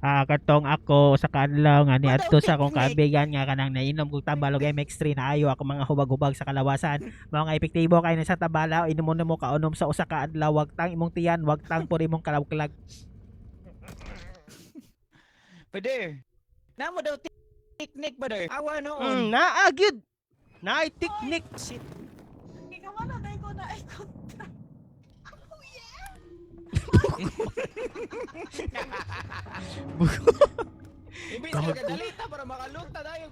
Ah, katong ako sa kaadlaw nga niadto sa akong kaibigan nga kanang nainom kog tambal og MX3 na ayo ako mga hubag-hubag sa kalawasan. Mao nga epektibo kay na sa tabala, inomon mo kaunom sa usa ka adlaw, wagtang imong tiyan, wagtang pud imong kalawklag. Brother. Namo daw technique, brother. Awa noon. Naa gyud. Naay technique. Shit. Ikaw wala na ko na ay kontra. Oh yeah. Ibig sabihin ka dalita para makalugta tayo.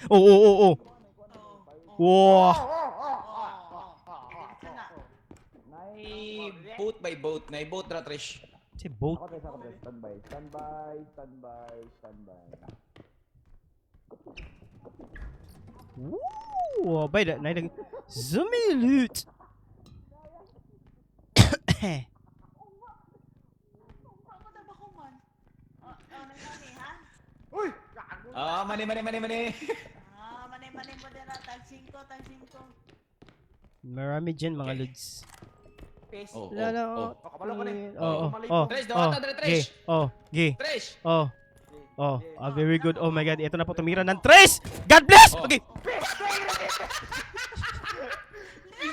Oh. Wow. Nay boat by boat, nay boat ra, Trish. Si boat. Ako Trish, standby, standby, standby, standby. Woo, bay da nay dag Zumilut. Ako na ba kuman? Oh, oh, nagmani ha? Ah, mani mani mani mani. Ah, mani mani mo din na tag 5, tag 5. Marami dyan mga lods. Oh, Lala, oh, oh. oh. Oh. Trish, Oh, dawatan dre, Trish. G, oh, G, Trish. oh. Oh, ah, very good. Oh my God, ito na po tumira ng tres! God bless! Oh. Okay.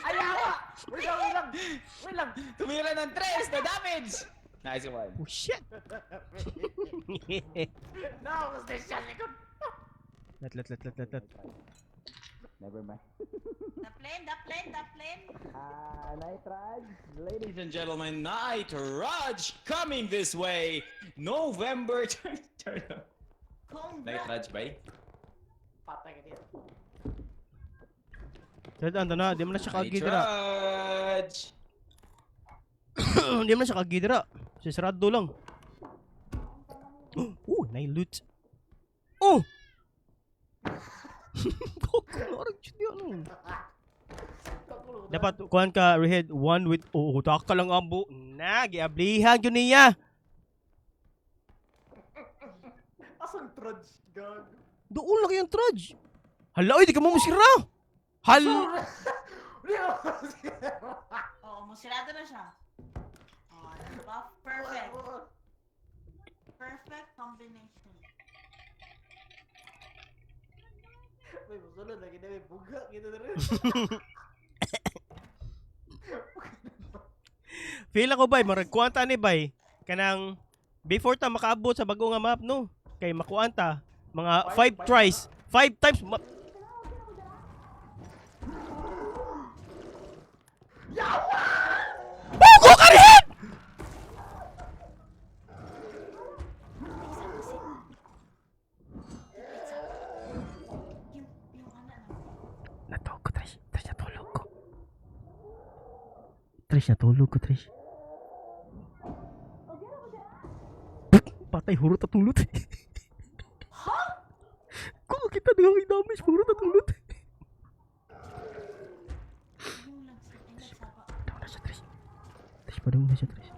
Ayawa! Wait lang, wait lang! Wait lang! Tumira ng tres na damage. Nice one. Oh shit. No, kasi siya likod! Let, let, let, let, let, let. Never mind. The plane, the plane, the plane. Ah, Night Raj, ladies and gentlemen, Night Raj coming this way. November turn turn. Night Congrats. Raj, bay. Patay ka dito. Ted, ando na, di mo na siya Night kagidra. Raj. Di mo na siya kagidra. Si sarado lang. Oh, nay loot. Oh! Koko, di ano. Dapat kuhan ka rehead one with, oh, ka lang ambo. Na, giablihan gyud niya. Asang trudge, gag? Doon lang yung trudge. Hala, oy, di ka mo musira. Hal Hindi ako masira. Oo, musirado na siya. Oh, diba? Perfect. Perfect combination. May musulod lagi na may buga kita na rin. Feel ako bay, marag kuan ta ni bay. Kanang before ta makaabot sa bago nga map no. Kay makuan ta mga 5 tries, 5 times Bugo ka rin! Isa kasi. Isa. Yung ana na. Natulog ko, Trish. Trish, natulog ko. Trish, natulog ko, Trish. Patay, hurot at tulot. Ha? Kung kita na damage, hurot at tulot. Yung lagsa, ay nagsaba. Padaw na siya, Trish. Trish, padaw na siya, Trish.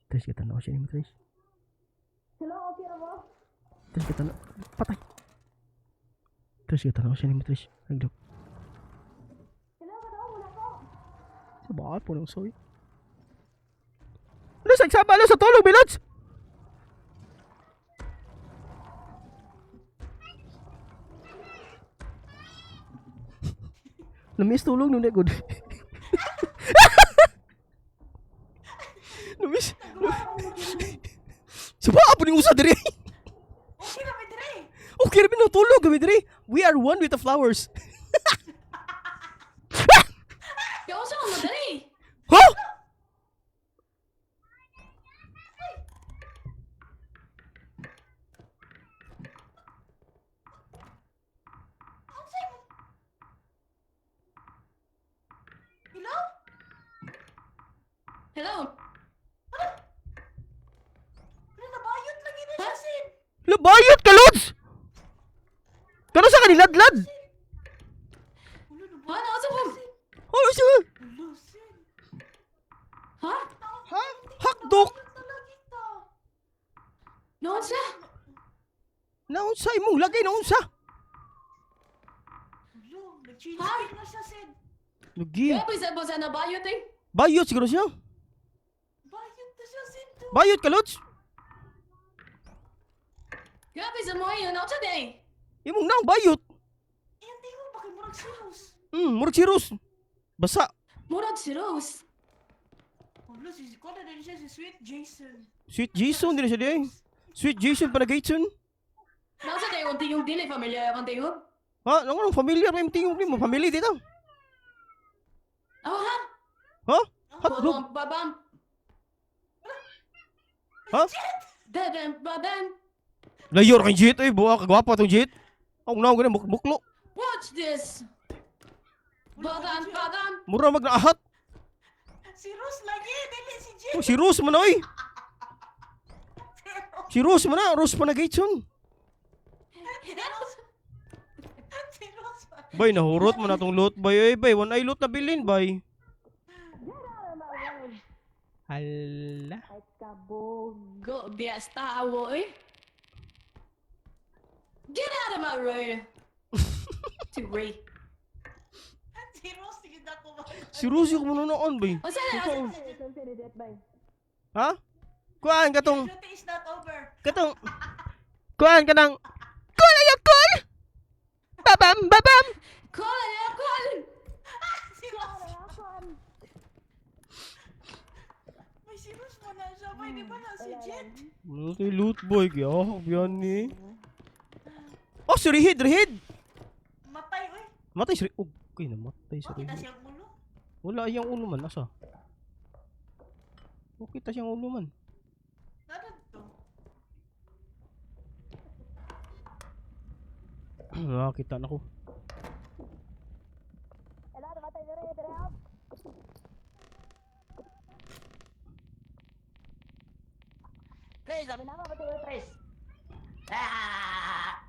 Trish, kita na siya ni mo, Trish. Trish, kita na. Patay. Trish, kita na siya ni mo, Trish. Nagdok. Sa bakit po ng soy? Ano sa nagsaba? Ano sa tulog, Bilods? Lumis tulog nung good. Lumis. Sa ba po ning usa diri? Okay na, may dire. Okay ra natulog kami diri. We are one with the flowers. Kaya ako sa madali. Huh? Ang sa'yo mo. Hello? Hello? Ano, nabayot lagi na siya, Sin. Labayot ka lods. Kano sa kaniladlad? Ulo, Ha? nabayot. Nasa po? Oh, siya. Ulo, Sin. Ha? Ha? Hakdok. Nabayot na lagi ta. Noon siya? Naunsa imong lagay naunsa? Ulo, nag-change skin na siya, Sin. Lugi. Kaya pa sa na bayot eh. Bayot siguro siya. Bayot na siya, Sinto. Bayot ka, Lods. Kaya pa sa mo yun, ako siya eh. Imong naong bayot. Eh, hindi ko, bakit murag si Rose? Murag si Rose. Basa. Murag si Rose. Wala, si Kuha na din siya, si Sweet Jason. Sweet Jason din siya di. Sweet Jason para Gateson. Nasa tayo kung tingog dili, familiar akong tingog. Ha, nang anong familiar may tingog nimo, family dito. Oh, ha? Ha? Hotdog. Babam, babam. Ha? Dadam, babam. Layor kay Jit oy, buwa kagwapo tong Jit. Ang naong gani buklo. Watch this. Babam, babam. Mura mag naahat. Si Rose lagi, dili si Jet. Oh, si Rose man oy. Si Rose man na, Rose pa na Gateson. Si Rose. Si Rose. Bay, nahurot mo na tong loot bay oy, bay. One eye loot na bilin bay. Hala. Kabogo, bias tawo eh. Get out of my room. To Ray. Si Rose, sige na ko ba? Si Rose yung kumununoon bay. O sana, Ha? Kuan katong Duty is not over. katong kuan kanang Kul ayo kul. Babam babam. Call, call. Si Rose. May si Rose mo na siya. May di ba na si Jet? Ano kay loot boy kaya yan ni. Oh, si Rihid, Rihid. Matay, oy. Matay si Rihid. Oh, okay, namatay si Bakit na Rihid. siyang ulo? Wala iyang ulo man asa. Okay ta siyang ulo man. Nanan to? Nakakita na ko. Tres, sabi na ba tayo, tres? Ah!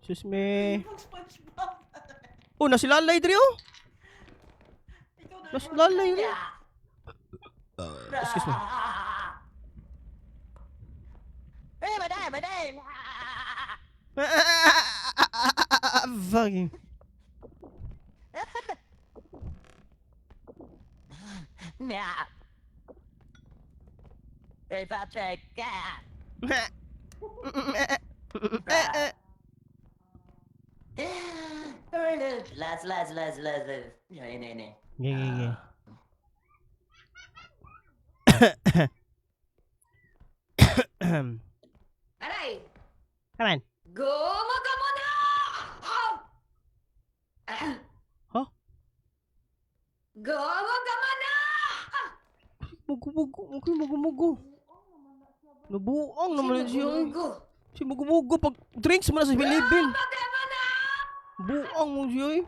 Sus me. Mag SpongeBob. Oh, nasilalay diri oh. Ikaw na. Nasilalay diri. Yeah. Excuse me. Eh, maday, maday! Fucking. Yeah. Eh, Patrick, ah! Last, last, last, last, last. Ini, ini. Gigi, gigi. Aray. Come on. Gumaga mo na! Huh? Gumaga mo na! Mugu-mugu, okay, mugu-mugu. Nabuang naman siya. Eh. Gumago. Si mugu-mugu pag drinks mo na sa bilibin. Buang mo siya eh.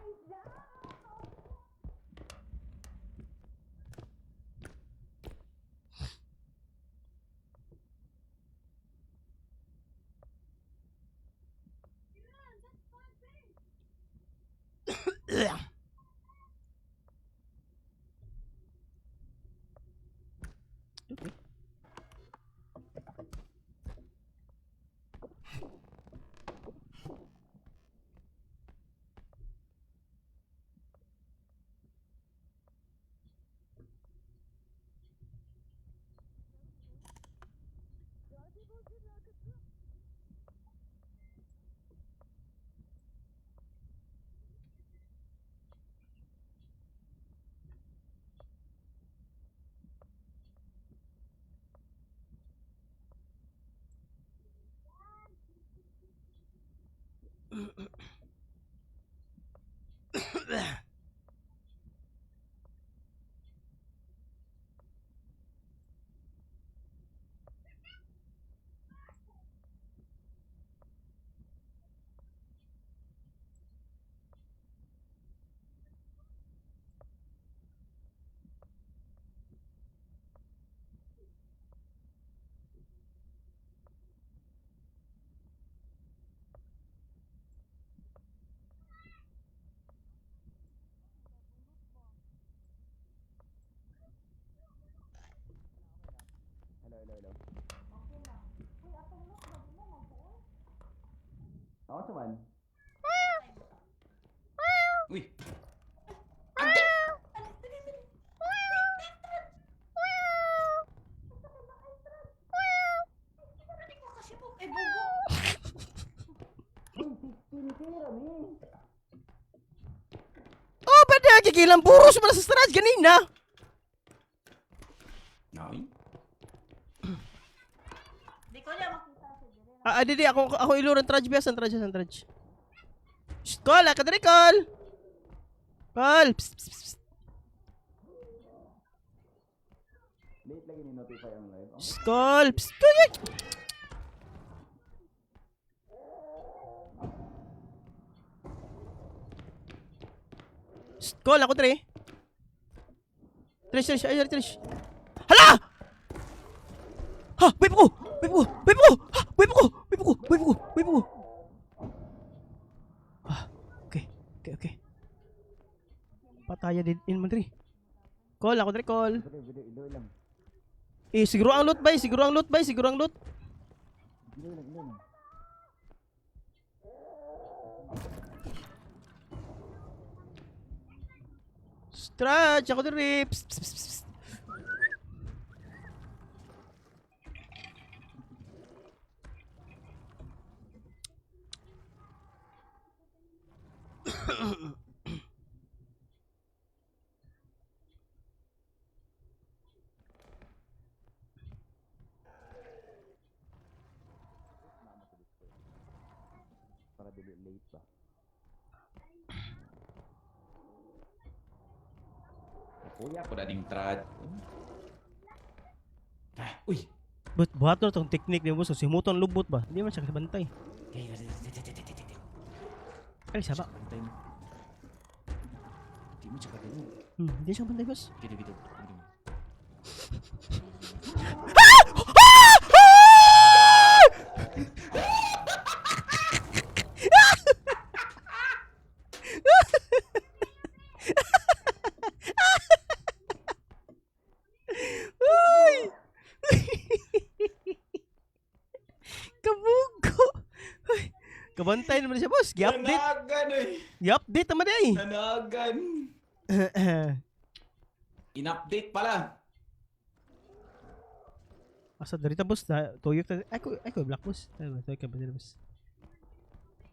Hello, hello, hello. Ako sa man. Uy! Ante! Nakikilang puros man sa strad ganina. Nay. Di ko niya makita si Dire. Ah, di ako iluran traj bias ang traj ang traj. Shh, call, ah, kadiri call. Call. Psst, psst, psst. Late lagi ni notify ang live. Shh, call. Psst, call. Shh, call ako tre. Trish, Trish, ay, Trish. Hala! Ha, wait ko! Wait ko! Wait ko! Ha, wait ko! Wait ko! Wait ko! Wait ko! Ah, okay. Okay. Pataya din in man dre. Call ako dre, call. Eh, siguro ang loot bay, siguro ang loot bay, siguro ang loot. Stretch ako dre. Psst, psst, psst, psst. Para dili late ba. Kuya ko na ding trad. Ah, uy. But buhat na tong technique ni boss, simuton lubot ba? Hindi man siya kabantay. Ay, saba. Bantay mo. Di mo siya kadungog. Hindi siya bantay, boss. Gitu gitu. Gitu. Ay! Kabugo. Ay, kabantay naman siya, boss. Gi-update. Nanagan eh. Gi-update naman eh. Nanagan. In-update pala. Asa darita, boss? Na, tuyok ta. Ay ko, black boss. Ay, tuyok ka ba dito, boss?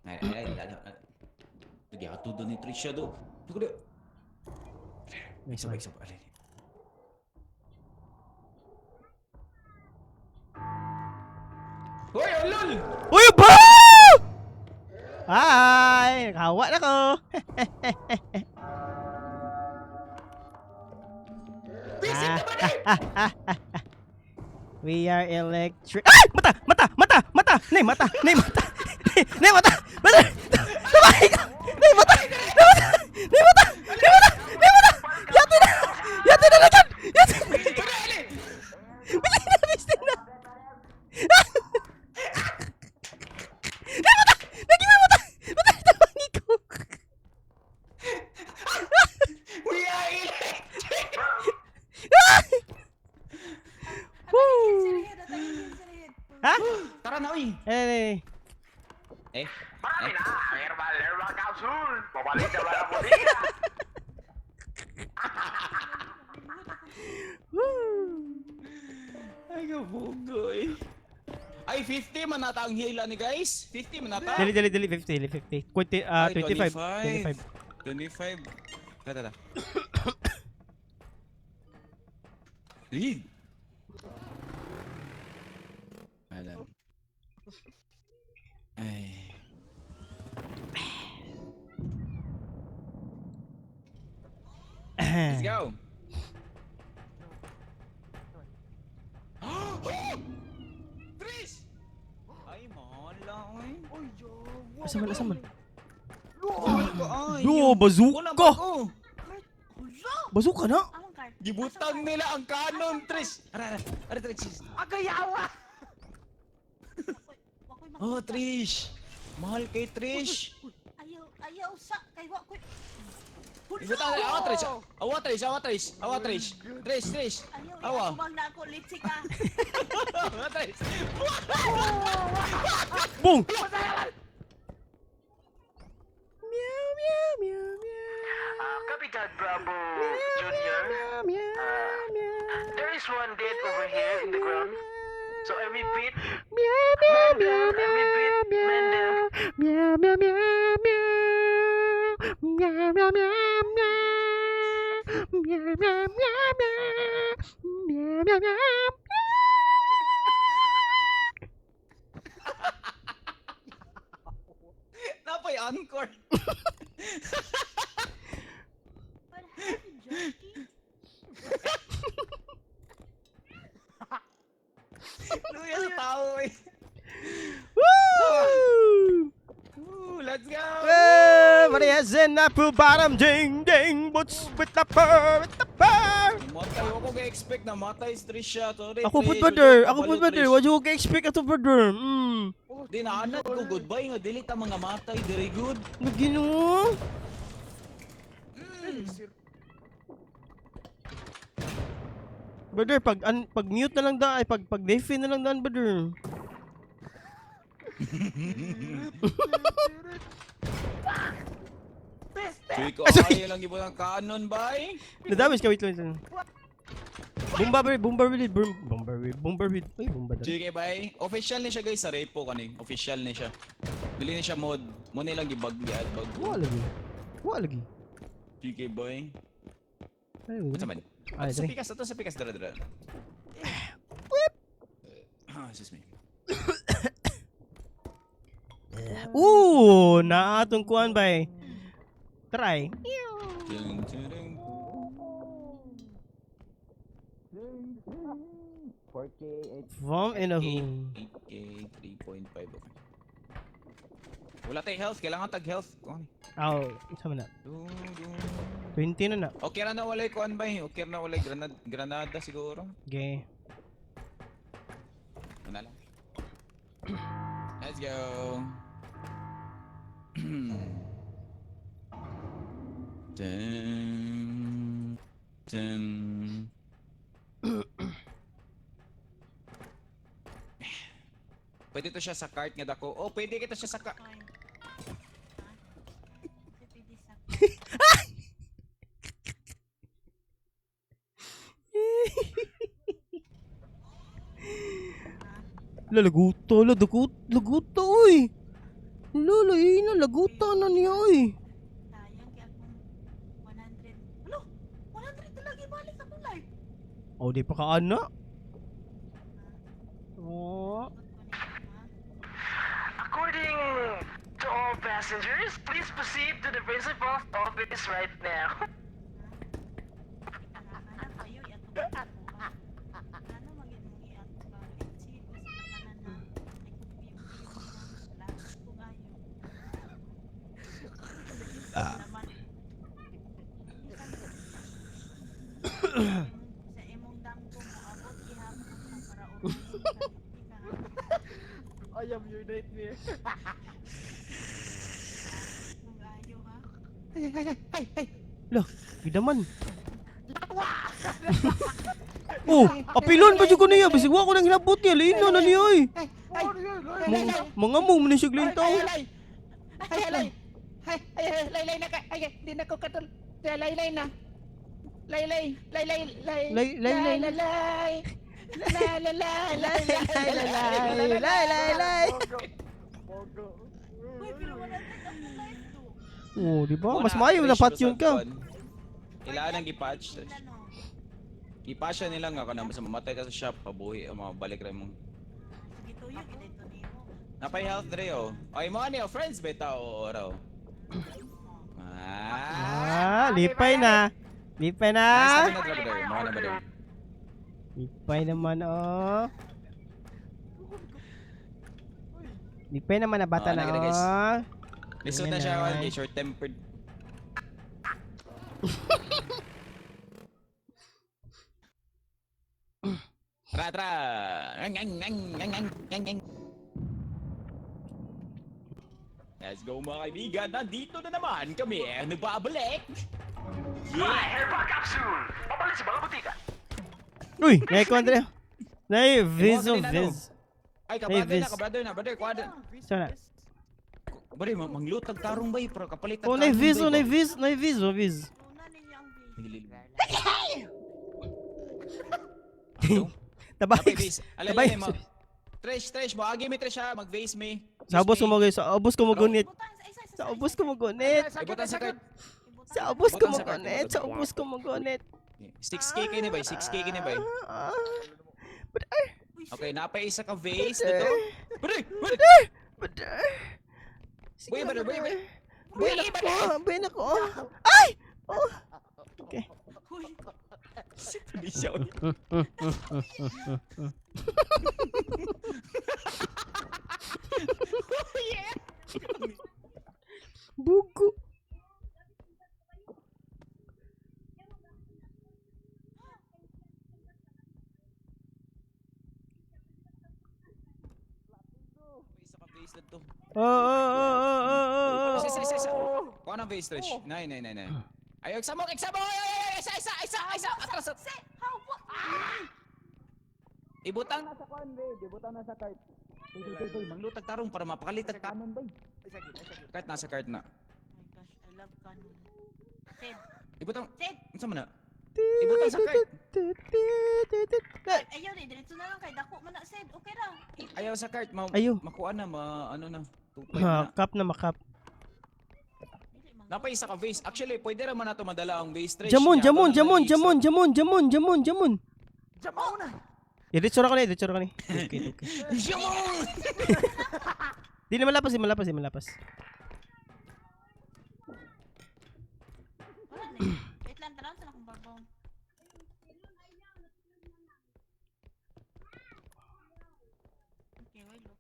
Ay, ay, ay, ay, ay. Lagi ako do ni Trisha do. Tuko do. Nice one. Sabay, sabay. Alay. Hoy, ulol! Uy, ba! Hi! Nakahawa na ko. Visit naman eh! We are electric. Ay! Mata! Mata! Mata! Mata! Nay, mata! Nay, mata! Nay, mata! Mata! Tumahay ka! Nay, mata! Nay, mata! Nay, mata! Nay, mata! Nay, mata! Yati na! Yati na na dyan! Yati na! Bili na! Bili na! Nay, mata! Naging may mata! Mata! Tawangi ko! We are electric! Woo! Sirihid, atagin sirihid. Ha? Tara na, uy! Eh, eh, eh. Eh, Marami na, herbal, herbal capsule. Papalit na ba botika? Woo! Ay, kabugo eh. Ay, 50 man nata ang hila ni guys. 50 man nata. Dali, dali, dali. 50, dali, 50. 20, ah, Ay, 25. 25. 25. Tara, tara. Lead. Alam. Ay. Let's go. Trish! Ay, mala, oy. Uy, jowa. Asa man, asa man? Mahal ka, ay. Yo, Una bazooka! bago. Hulo! Bazooka na! Among card. Gibutang nila ang kanon, Trish. Ara, ara, ara, Trish. Agayawa! Wakoy Oh, Trish. Mahal kay Trish. Ayaw, ayaw sa kay wa koy. Ibutang nila. Awa, Trish. Awa, Trish. Awa, Trish. Awa, Trish. Trish, Trish. Ayaw, Awa. ayaw na ako litsi ka. Awa, Trish. Boom! Meow, meow, meow, meow. Capitan Bravo Junior. Meow, meow, meow. There is one dead over here in the ground. So I repeat, Meow, meow, meow, I repeat, meow, man down. meow, meow, meow, meow. Meow, meow, meow, meow. Meow, meow, meow, meow. Meow, meow, meow. Napay encore. What happened, Jokey? Luya sa tao eh. Woo! Woo, let's go! Everybody has in apple bottom ding ding boots with the purr with the purr. Matay ako ga-expect na matay si Trisha. Sorry, Ako pud Trish. brother, ako Kabalo, pud brother, Trish. wa jud ko expect ato brother. Di na anad ko goodbye nga dili ta mga matay very good. Nagino. Brother, pag mute na lang da ay pag deafen na lang daan brother. Chuy ko Ay, sorry. ay lang gibot ang kanon bay. Na-damage ka, wait lang, wait lang. Bomba brother, bomba with bomba with bomba with. Ay, bomba da. Chuy kay bay. Official ni siya guys sa repo kani. Official ni siya. Dili ni siya mod. Mo ni lang gibag giad bag. Wa lagi. Wa lagi. Chuy kay bay. Ay, Unsa man? Ay, Ato sa dre. pikas, ato sa pikas dara dara. Ah, excuse me. Ooh, naatong kuan bay. Try. Dun, dun, dun. 4K, Vom in a 8K, hole. 8K, 3.5, okay. Wala tayong health, kailangan tag health. Kuan. Aw, sama na. Dun, dun. 20 na na. Okay ra na walay kuan bay, okay ra na walay granada siguro. Okay. Wala lang. Let's go. Dun, dun. Pwede to siya sa cart nga dako. Oh, pwede kita siya sa cart. Fine. Ha? Kasi pwede sa La, laguto, la, lagut, laguto, oy. Lolo, na, laguto na niya, oy. Sayang kaya akong 100. Ano? 100 talaga ibalik akong life. Oh, di pa ka ana. Oh. Ikot ko niya, ha? According to all passengers, please proceed to the principal's office right now. Anak kayo, iatubang ako, ha? Ano maging mong iatubang? Sige, ko sa tanan na. Ay, kung piyo-piyo na. Lahat kung ayaw. Naman. Sa imong damgo mo abot gihapon ka para ulihin ka. I am your nightmare. Kung ayaw ha. La, gidaman. Oh, apilon ba jud ko niya? Bisag wa ko nang hinabot niya, lain na niya, oy. Oh, yun, yun. Mga mo man siya glin tao. Ay, ay, ay, ay, ay, lay, lay na ka, ay, ay, di na ko katul, lay, lay na. Lay, lay, lay, lay, lay, Lay, lay, lay. lay, lay, lay, lay, lay, lay, Lay, lay, lay, lay, lay. Bogo. Bogo. Uy, pero 100 akong life do. Oh, di ba? Mas maayo na patyon ka. Kailangan ang gipatch. Ano? Ipatch na nila nga kanang basta mamatay ka sa shop, pabuhi, o mabalik ra mo. Sige, tuyo, gid ito nimo. Napay health dre oh. Ay mo ani oh, friends beta o oraw. Ah. Ah, lipay na. Lipay na. Nice na brother. Mo na brother. Lipay naman, oh. Lipay naman na bata Ah, na, nagina, guys. oh. Lisod na siya, Ayan, okay, short tempered. Tra tra. Ang, ang, ang, ang, ang, ang, ang. Let's go mga kaibigan, nandito na naman kami, nagbabalik. Yeah! Hair back up soon! Pabalik sa mga butika! Uy, nay ko Andrea. Nay, viz Imuha oh, ka din, viz. Ay, ka-brother Hey, na, Viz. ka-brother na, brother, kuha na. Sana. Brother, manglutag tarong bay, pero kapalit Oh, nay viz, oh, nay viz, nay viz, oh, viz. Una ninyo ang base. Tabay. Tabay. Tabay. Trash, trash mo. Agi mi trash ha. Mag-vase mi. Sa ubos ko mo sa ubos ko mo gunit. Ibutan sa isa, isa, Sa ubos ko mo gunit. Sakit, Ibutan sa sakit. cart. Sa ubos ko Butang mo sa cart, gonit. Sa butang. ubos ko mo gonit. 6K kini bay, 6K kini bay. Ah, Okay, napay isa ka vase dito. Pre, pre. Brother. Sige Buy, lang, brother, buy, brother. buy. Buy na ko, buy na ko. Ay! Oh. Okay. Uy, Hindi siya. Bugo. Isa ka vase dito. Oh. Isa, isa, isa, isa. Kuha ng vase, Trish. Nine, nine, nine, nine. Ayaw, examo, examo! Ay, ay, ay, isa, isa, isa, isa! Atras, atras. Se, hawak! Ibutang na sa kuan, babe. Ibutang na sa cart. Bay, bay, bay, bay. Manglutag tarong para mapakalitag kanon, bay. Cart na sa cart na. Oh my gosh, I love kanon. Sed, Ibutang, Sed! unsa man na? Ibutang sa cart. Ayaw ni, diretso na lang kay dako man na, Sed. Okay ra. Ayaw sa cart, ma Ayaw. makuha na, ma ano na. 2.5 na. Makap na makap. Dili man. Napay isa ka vase. Actually, pwede ra man nato madala ang vase, Trish. Jamon, Nya, jamon, ato na jamon, lang jamon, jamon, jamon, jamon, jamon. Jamaw na! Diretso ra ko ni, diretso ra ko ni. Okay. Jamon! Di na malapas, di malapas, di malapas. Wala na eh. Wait lang, tanaw sa akong babaw. Okay, wait look.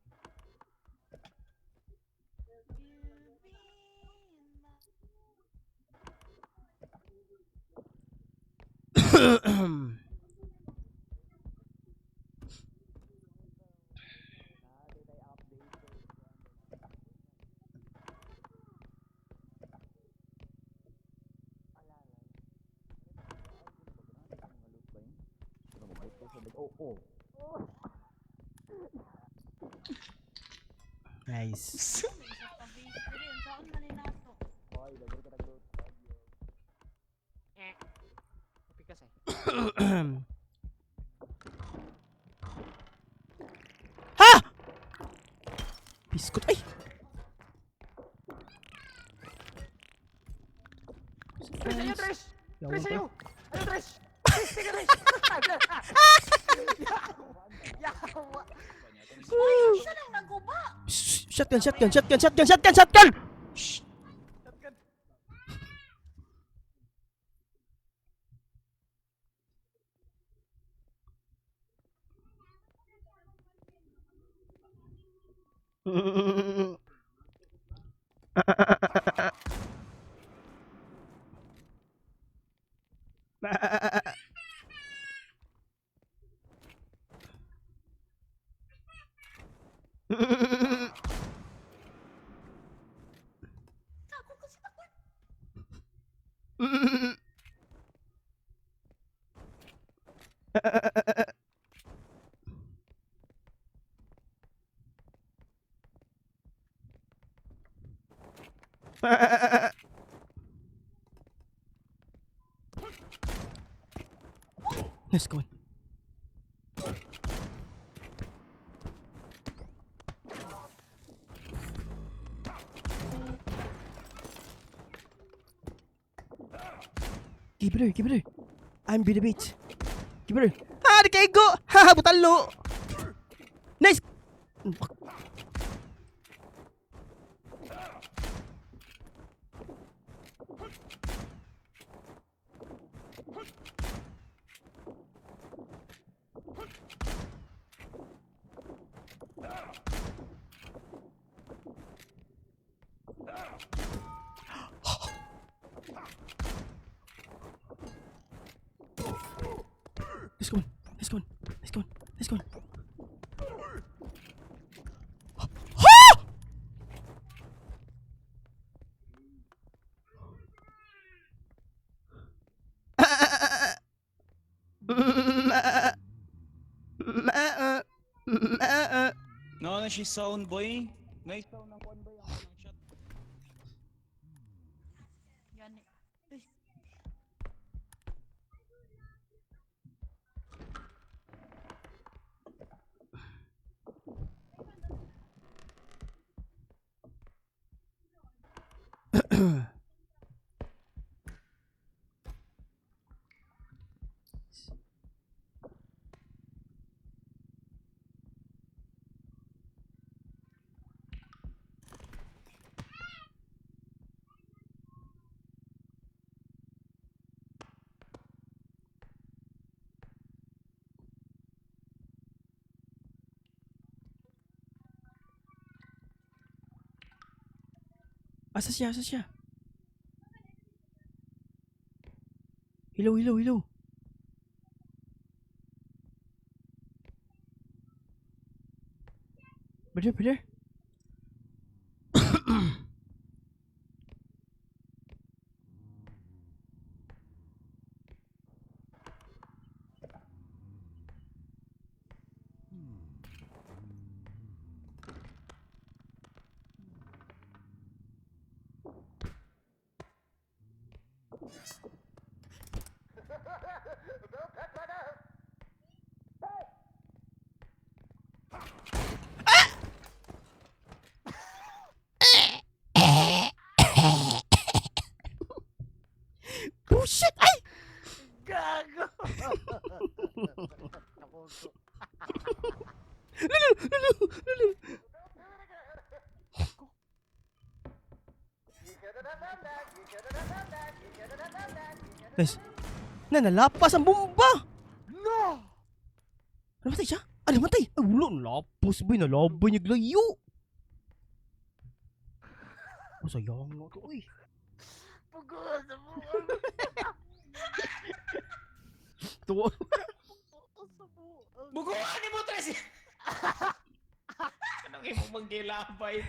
You be my- Nice. May isa ka vase. Dili, unsaon man ni nato? Pikas eh. Ha! Biskot. Ay! Trish, ayaw, Trish! Yawan Trish, ko. ayaw! Ayaw, Trish! Trish, tika, Trish! Yawa! Uy, isa lang naguba. Shh, Shotgun, shotgun, shotgun, shotgun, shotgun, shotgun! Shh! Shotgun. Sa ako kasi ako. Let's go. Give it her, give it her. I'm be the bitch. Give it her. Ha, di kay go. Ha, ha, butalo. Nice. Let's go. Let's go. Let's go. Let's go. Ha! No, na si sound boy. Nice sound ng kuan boy. Ang kanang shot. Gani. Uy, Asa siya? Asa siya? Hello, hello, hello. Brother, brother. Bullshit! Ay! Gago! Nakuso. Lulu, lulu, lulu. Nice. Na, nalapas ang bomba! No! Namatay siya? Ah, namatay! Ay, wala. Nalapos ba? Nalabay niya glayo. Oh, sayang na to. Uy. Pugod! Pugod! Tuwa. Buguan ni mo, Tres! Anong imong manggilabay?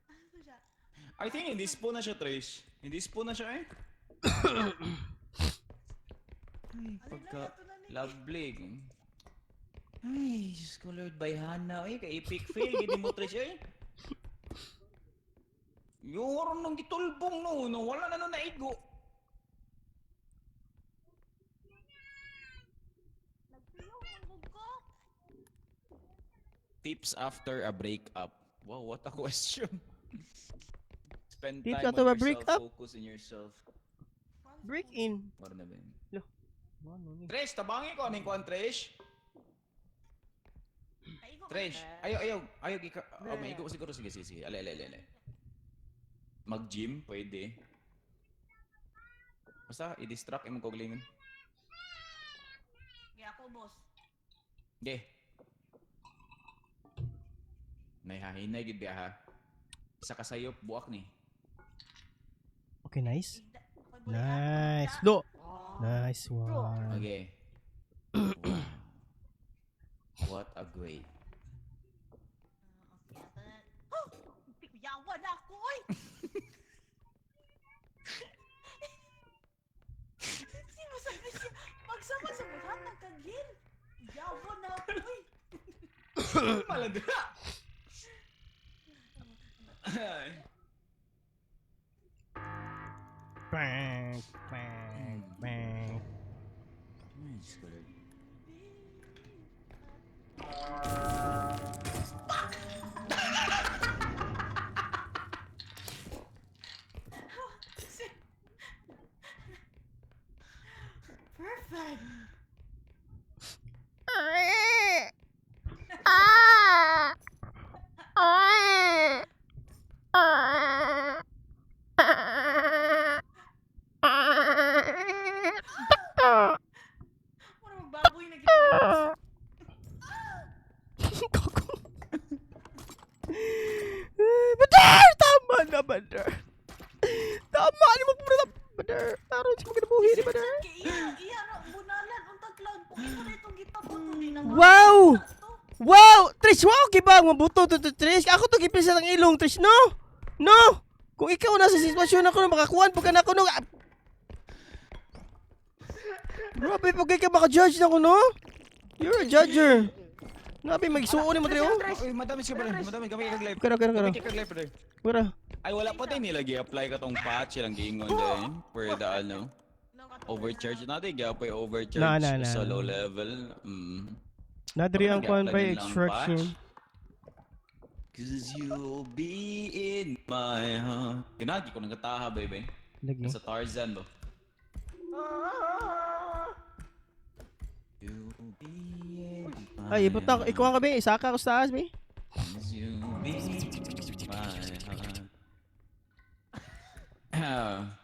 Ano siya? I think hindi spoon na siya, Trish. Hindi spoon na siya eh. Ay, pagka lovely. Ay, Diyos ko Lord, by Hana. Ay, kay epic fail. Gini mo, Trish eh. Yung nung gitulbong no, no, wala na no naigo. Nagpiyong ang ko. Tips after a breakup. Wow, what a question. Spend Tips time after on a yourself, breakup? focus on yourself. Break in. Mara na ba yun? Lo. Ano ni? Trish, tabangi ko aning kuan, Trish. Naigo ka. Trish, ayo ayo ayo gika. Oh, maigo ko siguro, sige sige sige. Ale ale ale. ale. Mag-gym pwede. Basta i-distract imong koglingon. Kaya ako, boss. Ge. Nahihahinay gid biya ha. Sa kasayop buak ni. Okay, nice. Igda- ako'y bulihan. Nice. Lo. Nice one. Okay. Wow. What a great. Ah, okay. Oh! Yawa na ako, oy! Sino sabi siya? Magsama sa buhat ng kagil. Yawa na ako, oy! Malandra. Ay. Bang, bang, bang. Ay, Diyos ko, Lord. Perfect! Mura magbaboy na gito. Gago. Eh, Bader! Tama na, Bader. Tama na mo puro na, Bader. Aron sa mga kinabuhi ni Bader. Kay iya, iya na, bunalan, untag lang. Kung imo na itong gitabuto, di na Wow! makita to. Wow! Trish, wow! Giba, mabuto to, to, Trish. Ako to gipisa ng ilong, Trish. No! No! Kung ikaw nasa sitwasyon ako na makakuan pagka na ako no. Ah! Grabe, pag ka maka-judge na ko, no? You're a judger. Grabe, magsuon ni mo, Trish. oh. Uy, madami siya brother. Madami kami kag live. Kara, kara, kara. Kami kag live brother. Kara. Ay wala pa din nila gi-apply ka tong patch ilang giingon din for the ano No, kato- overcharge natin gi-apply overcharge Na, na, na. sa low level. Mm. Nadri ang kuan Gi-apply by din lang ang extraction. patch. 'Cause you'll be in my heart. Ginagi ko nang kataha, baby. Lagi. Sa Tarzan ba? You'll be in my Ay, ibutang, ikuha ka, be. Isaka ko sa taas, be. 'Cause you'll be in my heart. Ah.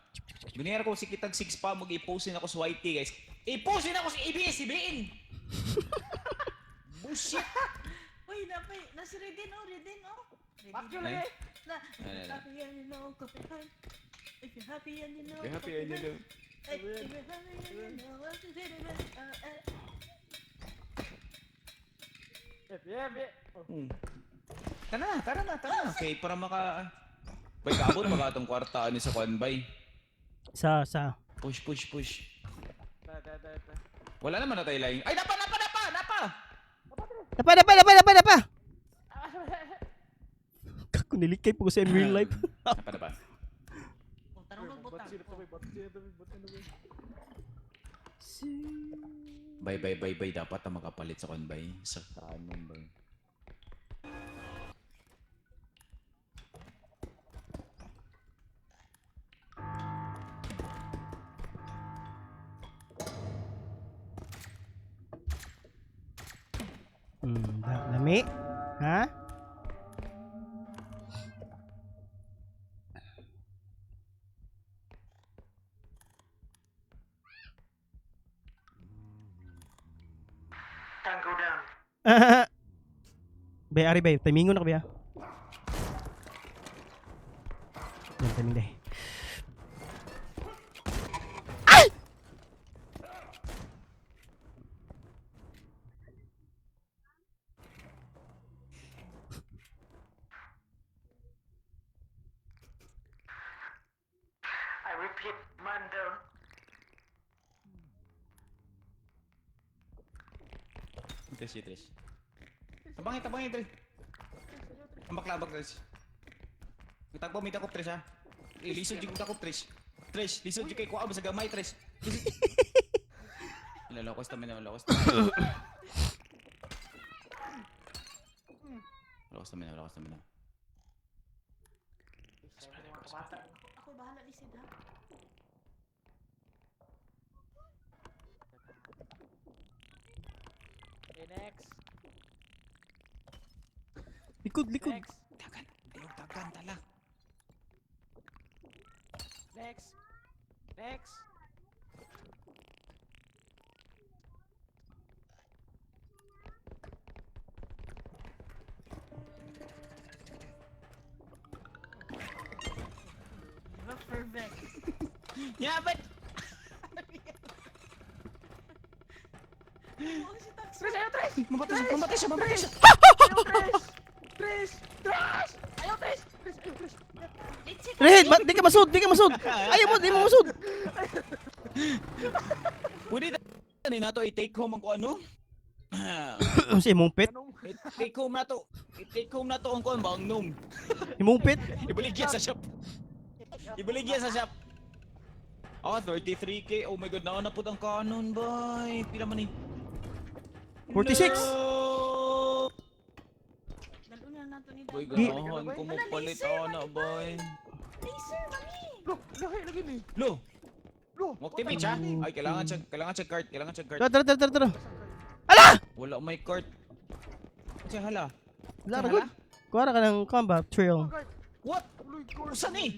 Binayar ko si kitag 6 pa, mag-i-post din ako sa YT, guys. I-post din ako sa ABS-CBN! Bullshit! Uy, napay, nasi Redin oh, Redin oh. Redin. Fuck you lagi. Na, Ay, ay, ay. happy and you know, clap your hand. If you're happy and you know, You're happy and you know. Hey, if you're happy and you know, what to do, Yeah, yeah. Oh. Tara na, tara na, tara na. Okay, para maka... Bay, kaabot pa ka atong kwarta ani sa kwan, bay. Sa. Push, push, push. Ta, ta, ta, ta. Wala naman na tayo laing. Ay, napa, napa, napa, napa! Napa, napa, napa, napa, napa! Kako, nilikay po ko sa in real life. Napa, napa. Oh, tarong magbutang. Ba't sino to, ba't sino to, ba't sino to? Bay, bay, bay, bay. Dapat na makapalit sa kwan, bay. Sa kanon, bay. Lami. Ha? Tango down. Bay, ari bay, timingon na ka ba? Yan, timing day. Ay! I repeat, man down. Tres, tres. Tabangin, tabangin, tres. Ang baklabag, tres. Itagpo, may dakop, tres, ha? Eh, lisod yung dakop, tres. Tres, lisod yung kay kuha sa gamay, tres. Ilalokos naman, ilalokos naman. Ilalokos naman, ilalokos naman. Ako bahala ni Sid ha. Okay, next. Likod, likod. Next. Tagan, ayaw, tagan, tala. Next. Next. Diba perfect? Yeah, but... Oo, si Tax. Tres, ayaw, tres! Mamatay siya, mamatay siya, mamatay siya! Ayaw, tres! Tres! Tres! Ayaw, tres! Tres, ayaw, tres! Litsi ka. Rehed, di ka masud, di ka masud. Ayaw mo, di mo masud. Pwede na nato i-take home ang kung ano? Si imong pet, Anong? I-take home na to. I-take home na to ang kuan ba ang gnome. imong pet. Ibaligya sa shop. Ibaligya sa shop. Ah, 33K. Oh my God, nauna po ang kanon, boy. Pila man eh. 46. No! Dalo na nato ni Boy, Dan. ganahan ko mo palit ana, boy. Laser, mami! Lo, lahi, lagi ni. Lo, Lo, mo-activate siya. Ay, kailangan siya cart, kailangan siya cart. Tara, tara, tara, tara. Ala! Wala may cart. Kasi hala. Wala ra good. Kuha ra ka ng combat trail. What? Usan eh?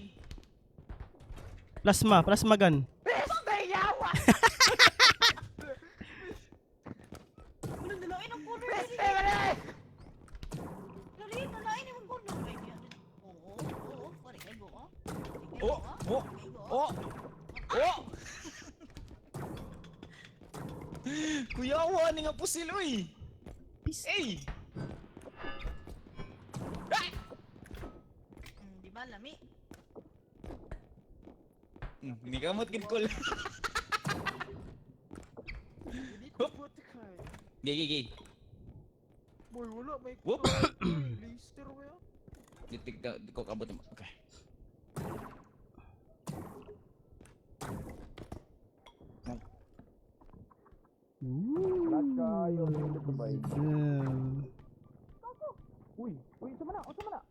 Plasma, plasma gun. Peste, yawa! Wala, dalain ang corner. Peste, mali! Dali, dalain ang corner. Ay, di- Oo, oo, pare, kay go, oh. Oh, oh, oh, oh! Kuyawa, ni nga pusil, uy! Peace. Ey! Di ba, lami? Hindi ka mo't gid call. Hindi ko buti kay. Gay, gay, gay. Boy, wala, may Whoop! card. Laser ko yan. Di, di, di, di ko kabot mo. Okay. Ooh. Uy, uy, sama na, sama na.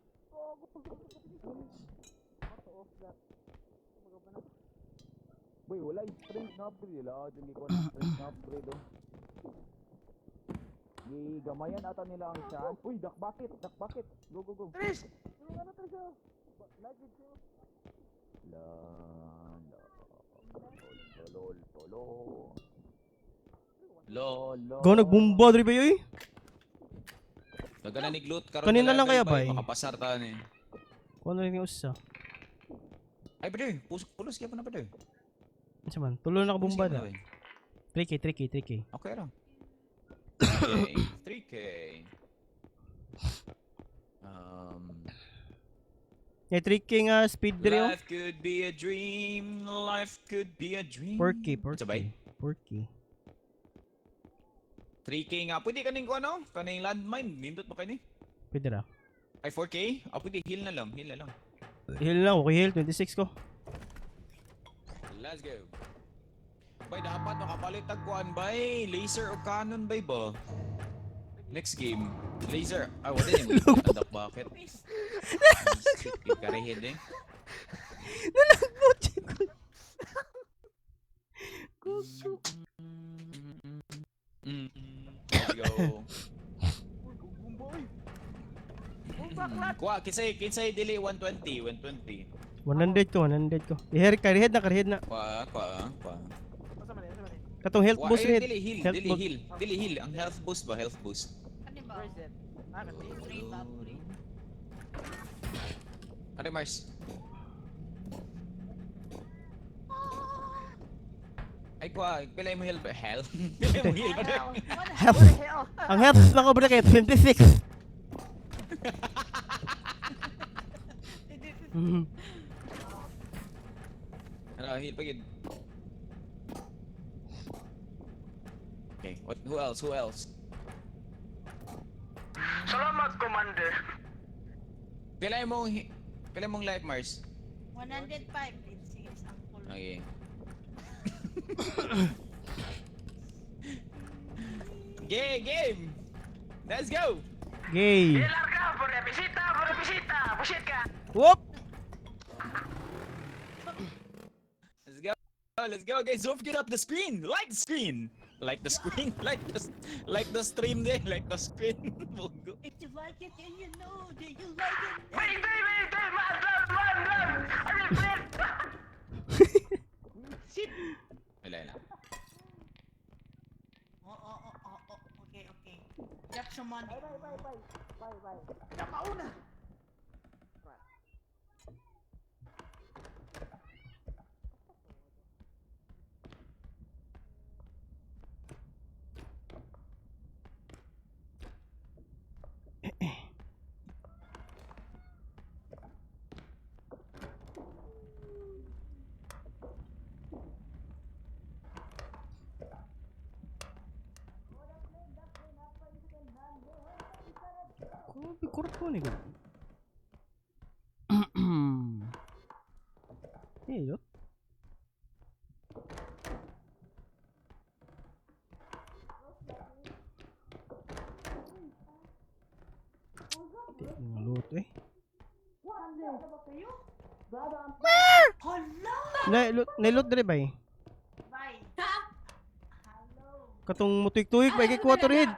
Uy, wala yung strength na upgrade nila. Hindi ko na strength na upgrade oh. Gigamayan ata nila ang chance. Uy, duck bucket, duck bucket. Go, go, go. Tres! Yung ano, tres, ah. Like it, yo. La, la, tol, tol, tolo. Lo, lo. Go nagbomba diri ba yoy? Daga na ni Glut karon. Kanina lang kaya, bay? Makapasar ta ni. Kuha na rin yung usa. Ay, brother, pusok pulos kaya pa na, brother. Unsa man? Tulo na ka Pulos bomba kaya na. pa bay. 3K, 3K, 3K. Okay ra. Okay, 3K. May 3K nga speed diri oh. Life could be a dream, life could be a dream. 4K, 4K. Sabay? 4K. 3K nga. Pwede kaning ko ano? Kaning landmine. Nindot ba kayo ni? Pwede ra. Ay, 4K? Ah, pwede. Heal na lang. Heal na lang. Heal lang, okay heal 26 ko. Let's go. Bay, dapat makapalit tag kuan bay. Laser o cannon bay ba? Next game. Laser. Ay, wala yun. Adak bakit? Karihin eh. Nalagbot ko. Kuku. Let's go. Uy, Bomba, Kuha, kinsay, kinsay dili 120, 120. 100 ko, 100 ko. Iher ka, rehead na, ka-rehead na. Kuha, kuha, kuha. Asa man eh, asa man eh. Katong health Kuha, boost ay, rehead. dili heal, Health dili boost. heal, dili heal. Ang health boost ba, health boost. Ano ba? Where is it? Ah, kasi. Upgrade ba? Upgrade. Are Mars. Ay kuha, pila mo heal ba? Hell? Pila mo heal ba? Health. Ang health na ko bro kay 26. Ano, heal pa gid. Okay, what who else? Who else? Salamat, Commander. Pila mong pila mong life Mars? 105. Sige, isang pulo. Okay. Gay game. Let's go. Gay. Larga, buena visita, buena visita. Busit ka. Whoop. Let's go. Let's go, guys. Don't forget up the screen. Like the screen. Like the screen. Like the stream there. Like the screen. Bugo. If you like it and you know that you like it. Wait, wait, wait, wait, man, man, man, man. I will play. Wala na. Oo. Okay. Drop some money. Mauna! Grabe, kurot ko ni ko. Eh, yun. Hindi, mga luto eh. Hala! Nailot dire ba eh? Bye. Ha? Hello. Katong mutuyok-tuyok ba kay kuha to rehead?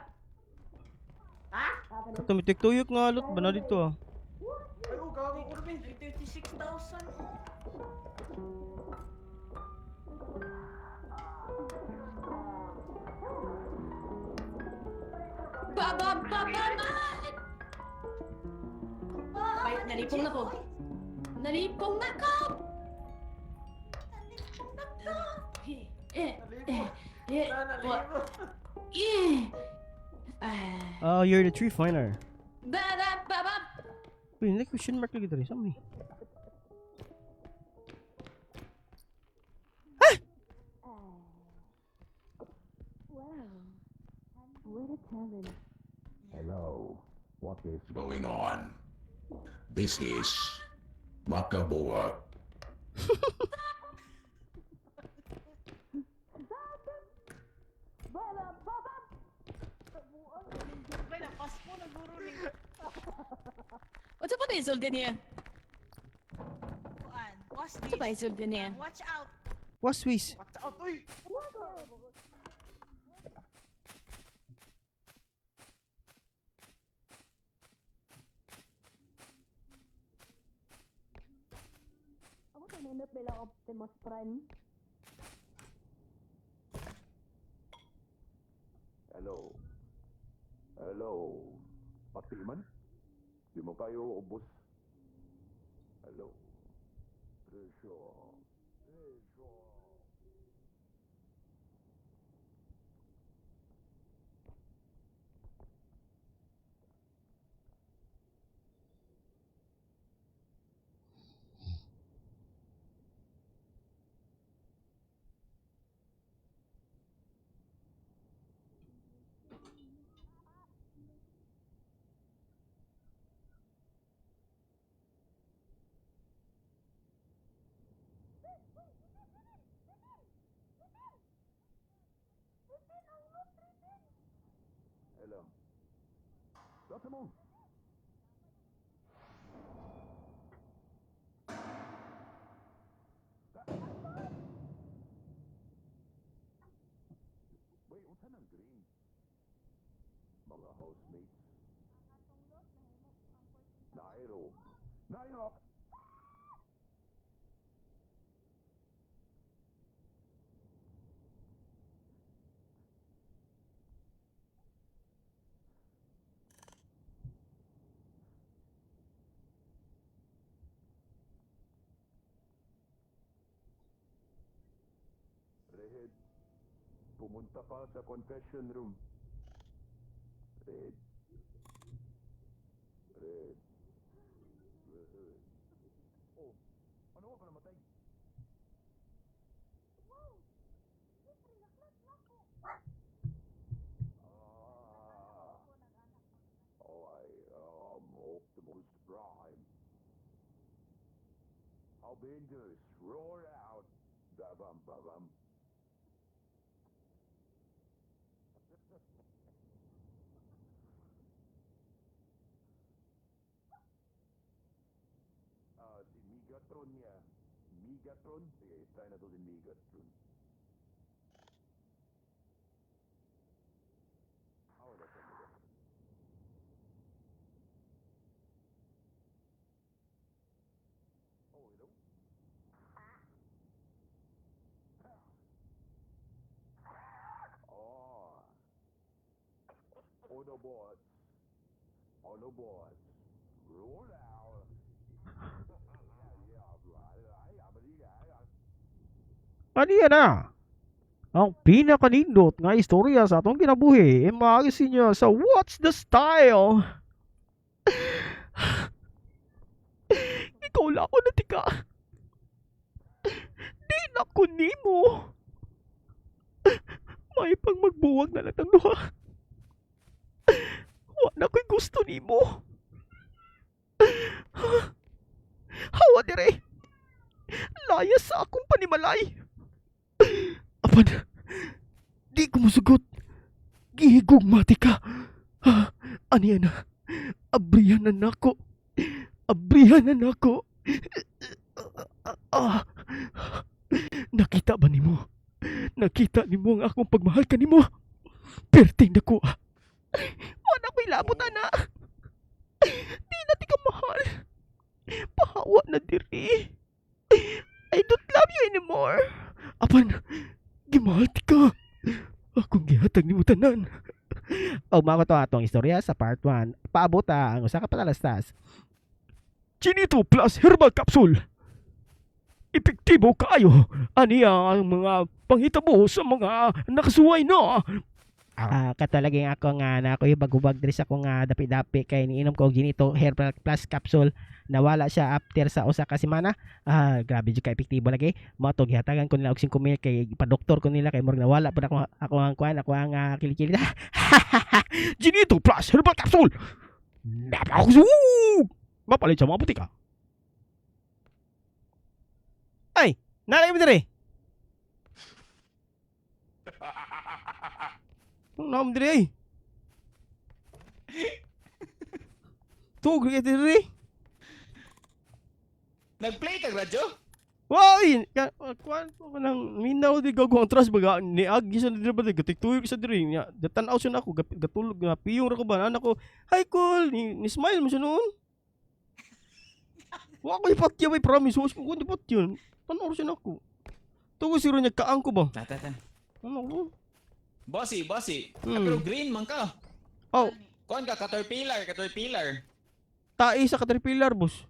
Katong mutuyok-tuyok nga lot ba na dito ah. Ay, oh, gago ko rin. 36,000. Ba ba ba ba man! Ay, nalipong na ko. Nalipong na ko! Nalipong na ko. Eh, eh, eh, eh, wa- eh. Ah. Oh, you're the tree finder. Ba ba ba ba. Uy, hindi question mark lagi diri sa mi. Hello. What is going on? This is Makaboa. Bay, napas po na guro ni Unsa pa na isulti niya? Kuan. Watch Unsa ba this. isulti niya? Watch out. What's Swiss? Watch out, uy! Ako kanindot bilang Optimus Prime. Hello. Pati man. Di mo kayo ubos. Hello. Trisha. Trisha. Hello. Dr. Moon. Wait, unsa nang green? Mga housemates. Nairo. Nairo! Red, pumunta ka sa confession room. Red. Red. Red. Oh, ano ka namatay? Ah. Oh, I am Optimus Prime. Avengers, roar out. Babam, babam. Ah, si Megatron niya. Megatron? Sige, try na to si Megatron. Ah, wala siya, Megatron. Oh, hello? Ah. Autobots. Autobots. Roll out. Ano yan ah? Ang pinakanindot nga istorya sa atong kinabuhi e maayos niya sa What's the Style? Ikaw lang ako natika. Di na ko nimo. May pang magbuwag na lang ang duha. Wa na ko'y gusto nimo. Hawa dire. Layas sa akong panimalay. Apan, di ko musugot. Gihigog mati ka. Ah, Aniya na. Abrihan na nako. Abrihan na nako. Ah, nakita ba nimo? Nakita nimo ang akong pagmahal kanimo? Perting nako. Ah. Wala ko'y labot ana. Di na ti ka mahal. Pahawa na diri. I don't love you anymore. Apan, gimahal ti ka. Akong gihatag nimo tanan. Og mao to atong istorya sa part 1. Paabota ang usa ka patalastas. Chinito plus herbal capsule. Epektibo kaayo aniya ang mga panghitabo sa mga nakasuway na. Ah, katalaging ako nga na ako hubag-hubag diri sa akong nga dapi-dapi kay niinom ko og Ginito Herbal Plus capsule, nawala siya after sa usa ka semana. Ah, grabe jud ka epektibo lagi. Mao to gihatagan ko nila og 5,000 kay ipa-doktor ko nila kay murag nawala pud ako ako ang kuan ako ang kilikili. Ginito Plus Herbal Capsule. Napakakusog! Mapalit sa mga butika. Ay, nalay mo dire. Ang naam dire ay. Tug dire. Nag-play ka, radyo? Wai, ka kuan ko nang minaw di gago ang trust baga ni agi sa diri ba gatiktuyo sa diri nya. Datan-aw siya nako gatulog nga piyong ra ko ba anak ko. Hi cool ni, ni smile mo siya noon. Wa ko ipatya bay promise wa ko di patyon. Tan-aw siya nako. Tugo siro niya kaang ko ba? Tata, Ano ko? Bossy, bossy. Hmm. Pero green man ka. Oh, Kuan ka, caterpillar, caterpillar. Tae sa caterpillar, boss.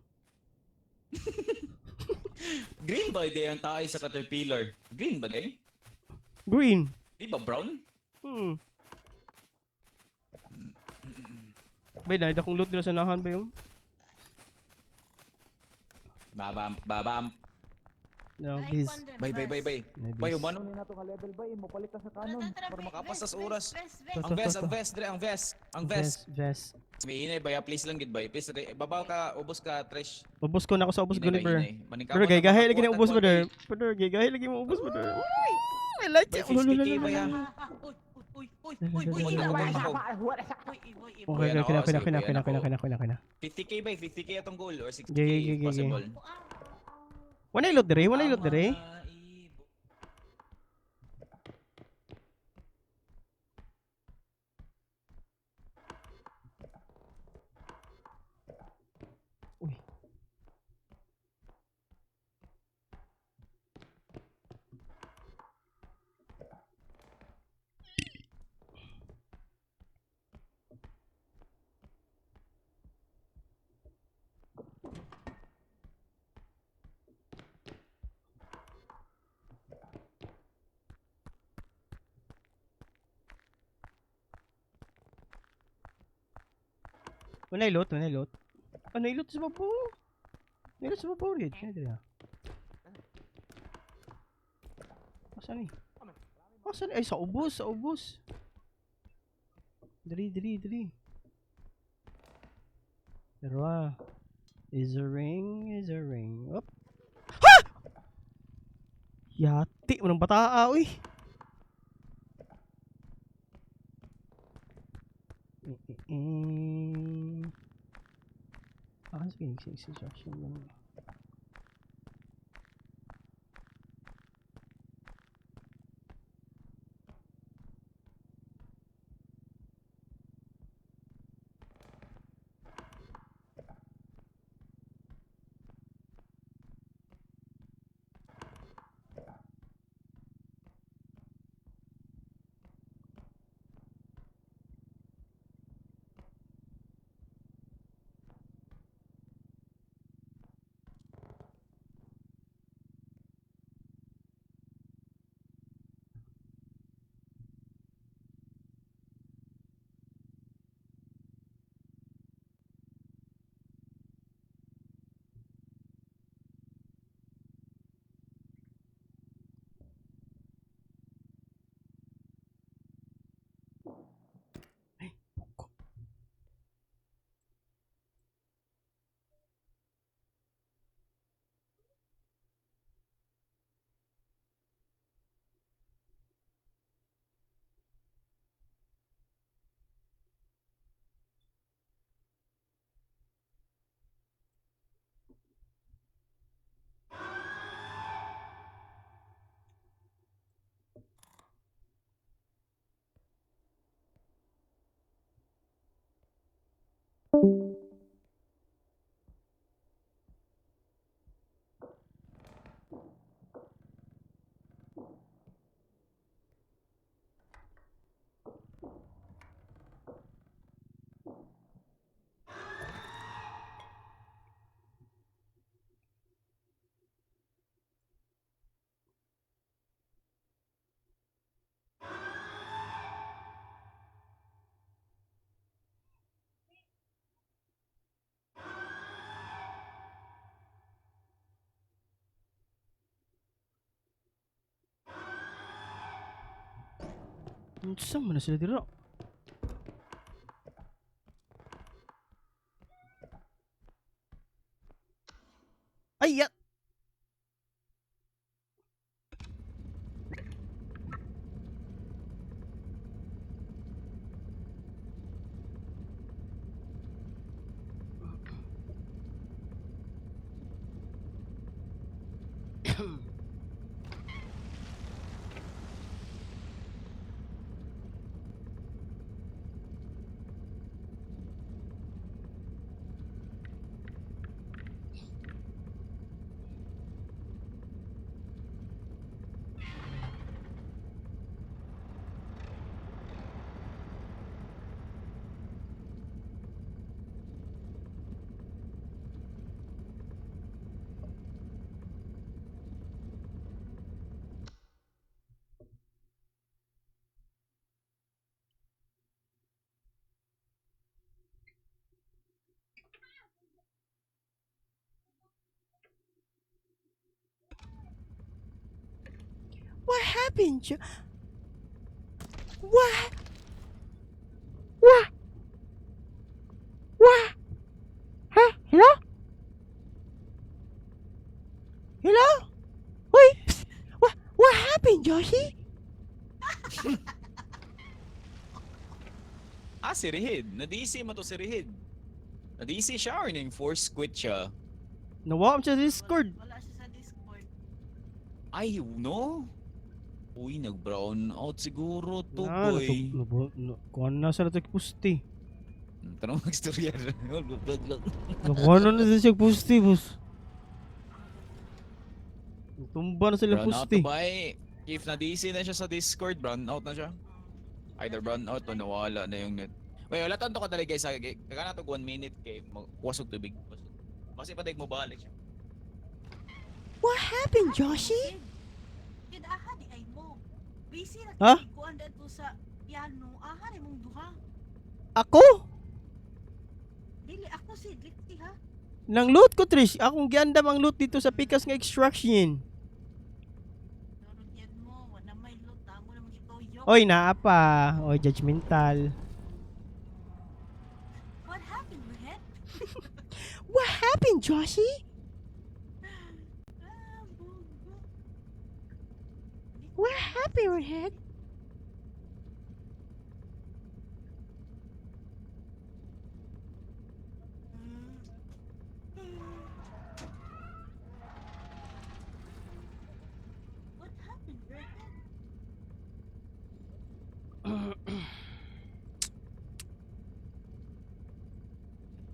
Green ba day ang tae sa caterpillar? Green ba day? Green. Di ba brown? Bay, dahil akong loot nila sa nahan ba yun? Babam, babam. No, Ay, please. kwan dun, Bay, bay, bay, bus. bay. Nay, Bay, bis. humano ni nato nga level bay, mo palit ta sa Tara, kanon tara, tara, para bay, makapas bes, sa oras. bes, bes, To, Ang to, vest, to, ang to. vest, dre, ang vest, ang vest. Vest, vest. May hinay bay, ah, please lang gid bay. Please, dre. Babaw ka, ubos ka, trash. Ubos ko na ako sa ubos Hinay guni, bay, bro. hinay. Maningkamot Bro, ang gay gahi lagi makakuha na ubos tag brother. kuwan, Brother, gay gahi lagi mo ubos brother. Uy, I like Bay, it. Ulo, ulo, 50K ulo, ba yan? ulo. Ah, ah, uy, uy, uy, uy, uy, Uy, uy, uy, uy, ako. uy, uy, uy, Okay, Kuya na okay, okay, ako, okay, sige, okay, kuya okay, na okay, ako. okay, okay, okay na. 50K bay, 50K atong goal or 60K Gay, gay, gay, gay. possible. Wala ilot dire, wala ilot dire. Ang mga ibo. Uy. Wala ilot, wala ilot. Ah, nailot sa babo. Nailot sa babo rin. Kaya dira. Asan ni? Asan? Ay, sa ubos, sa ubos. Diri, diri, diri. Dalawa. Is a ring, is a ring. Up. Ha! Yati mo ng bataa, uy. Eh, eh, eh. Ah, sige, sige, sige, sige. Unsa man na sila dira? Ay, ya. happened? What? What? What? Huh? Hello? Hello? Wait. Psst. What? What happened, Joshi? Ah, si Rihid. Na-DC mo to si Rihid. Na-DC siya or ning force quit siya? Nawa siya sa Discord. Wala siya sa Discord. Ay, no? Uy, nag-brown out siguro to, Na, boy. Kuha na sa natag pusti. Tanong mag-istorya. Nakuha na na siya pusti, boss. Tumba na sila Brown out pusti. to ba eh? If na-DC na siya sa Discord, brown out na siya. Either brown out o nawala na yung net. Wait, wala tanto ka talaga guys. Kaya na to 1 minute kay magkuwasog tubig. Kasi padag mo balik siya. What happened, Joshi? Kid, aha di ay mo. Busy na Ha? kay kuan dito sa piano. Aha ni mong duha. Ako? Dili ako si Lipti ha. Nang loot ko, Trish. Akong giandam ang loot dito sa pikas nga extraction. Dorot yan mo, wala may lot amo na magitoyo. Oy, naa pa. Oy, judgmental. What happened, Rehet? What happened, Joshi? Ah, bugo. What happened, Redhead? What happened, Rehet?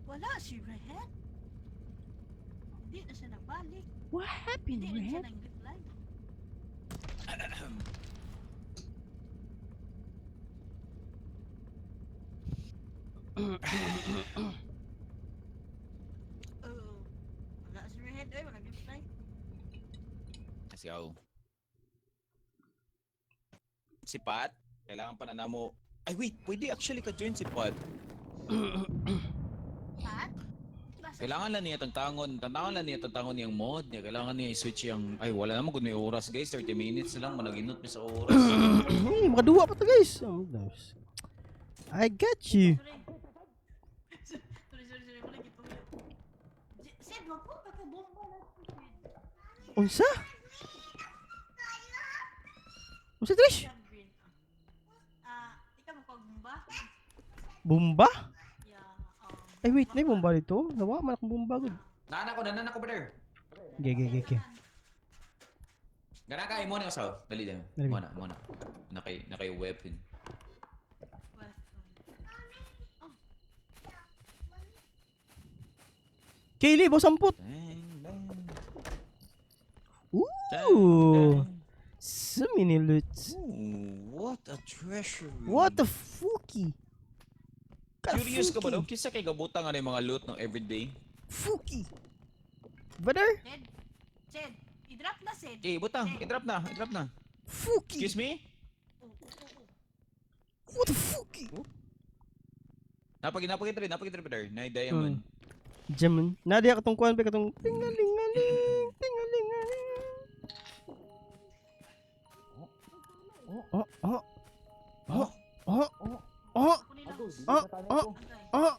Wala si Rehet. Hindi na siya nabalik. What happened, Hindi na siya Redhead? nag-reply. Oo. Wala si Rehet. Ay, wala nag-reply. Kasi ako. Si Pat, kailangan pa na namo. Ay wait, pwede actually ka join si Pat. Pat? Basta Kailangan lang niya tantangon, tantangon lang niya tantangon yung mod niya. Kailangan niya i-switch yung ay wala naman kung may oras guys, 30 minutes na lang managinot mi sa oras. Hey, makaduwa pa to, guys. Oh, nice. I got you. Sorry. Sorry, sorry, sorry. Wala gituyo. Sid, wag mo pagkabomba na. Sid. Unsa? Unsa, Trish? Siya, green. Ah, ikaw magpagbomba? Bomba? Yeah. Ay, wait. Nay, bomba dito. Nawa, man akong bomba. Good. Nana ko brother. Okay, okay, okay, okay. Gana ka mo na usaw. Dali dali. Dali. Mo na, mo na. Nakay nakay weapon. Kaylee, boss amput. Dang, dang. Ooh. So many loots. Ooh, what a treasure. What the fucky? Curious ka ba daw? Kisa kay gabutan nga na yung mga loot ng everyday. Fucky. Brother? Sid. Sid. I-drop na, Sid. Eh, butang. I-drop na, i-drop na. Fucky. Excuse me? Oo. What the fucky? Napag napag napag brother. Na diamond. Jaman. Nadia katong kuan pa katong tingalingaling, tingalingaling. Oh, oh, oh. Oh, oh, oh, Ako nila. oh, oh, Agay. oh.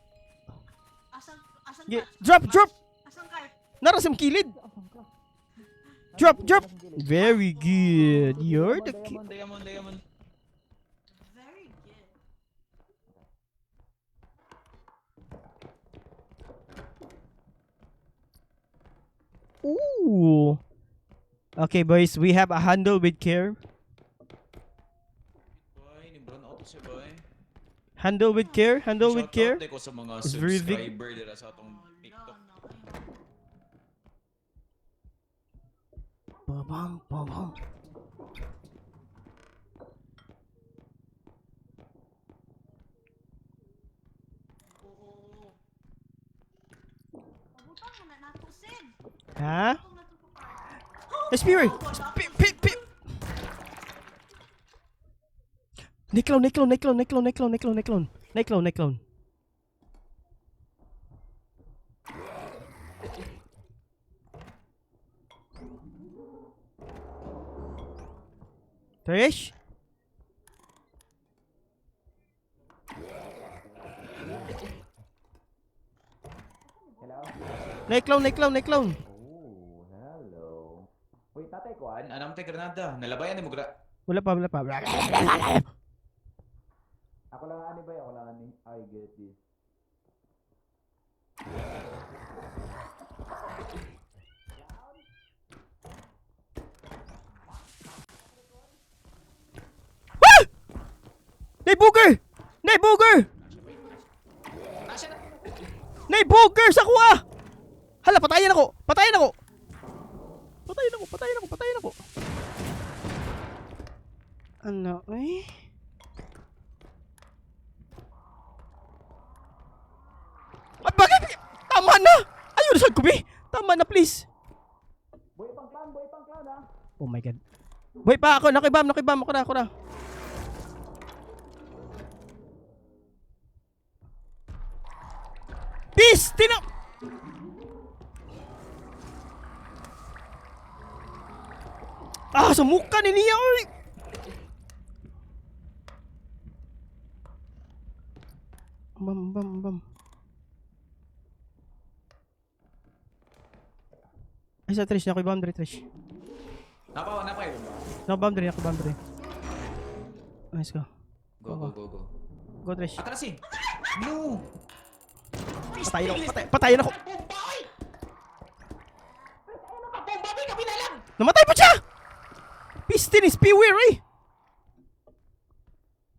Asang, asang Yeah. ka? Drop, drop. Asang ka? Nara sa kilid. Drop, drop. Very good. You're the king. Diamond, diamond, diamond. Very good. Ooh. Okay, boys, we have a handle with care. Boy, ni brown out siya, boy. Handle with care. Handle with Shout care. out ko sa mga It's very big. subscriber dira sa atong Wala TikTok. na kayo. Ba-bam, ba-bam. Oo. Pabutang mo na nato, Sid. Ha? Pabutang na to pa. Spear! Pip, pip, pip! Neclone, neclone, neclone, neclone, neclone, neclone, neclone. Neclone, neclone. Trish? Nay clown, nay clown, nay clown. Oh, hello. Wait, tatay ko, an anam tay granada. Nalabayan ni mo gra. Wala pa, wala pa. Ako lang ani ba? Ako lang ani. I get this. Nay booger! Nay booger! Nay booger sa kuha! Hala, patayin ako! Patayin ako! Patayin ako, patayin ako, patayin ako. Ano eh? At bakit? Tama na! Ayun, saan ko be? Tama na, please. Boy pang clown, boy pang clown ah. Oh my God. Boy pa ako, nakibam, nakibam, ako na, ako na. Peace! Tina... Ah, sa mukha ni niya, oy! Bam, bam, bam. Ay, sa Trish, nakibam, dre, Trish. Napa, napa yun. Nakabam dre, nakabam dre. Let's go. Go, go, go, go. Go, Trish. Atras eh. No! Patayin ako, patay, patayin ako. Namatay pa siya! Pistin is beware eh!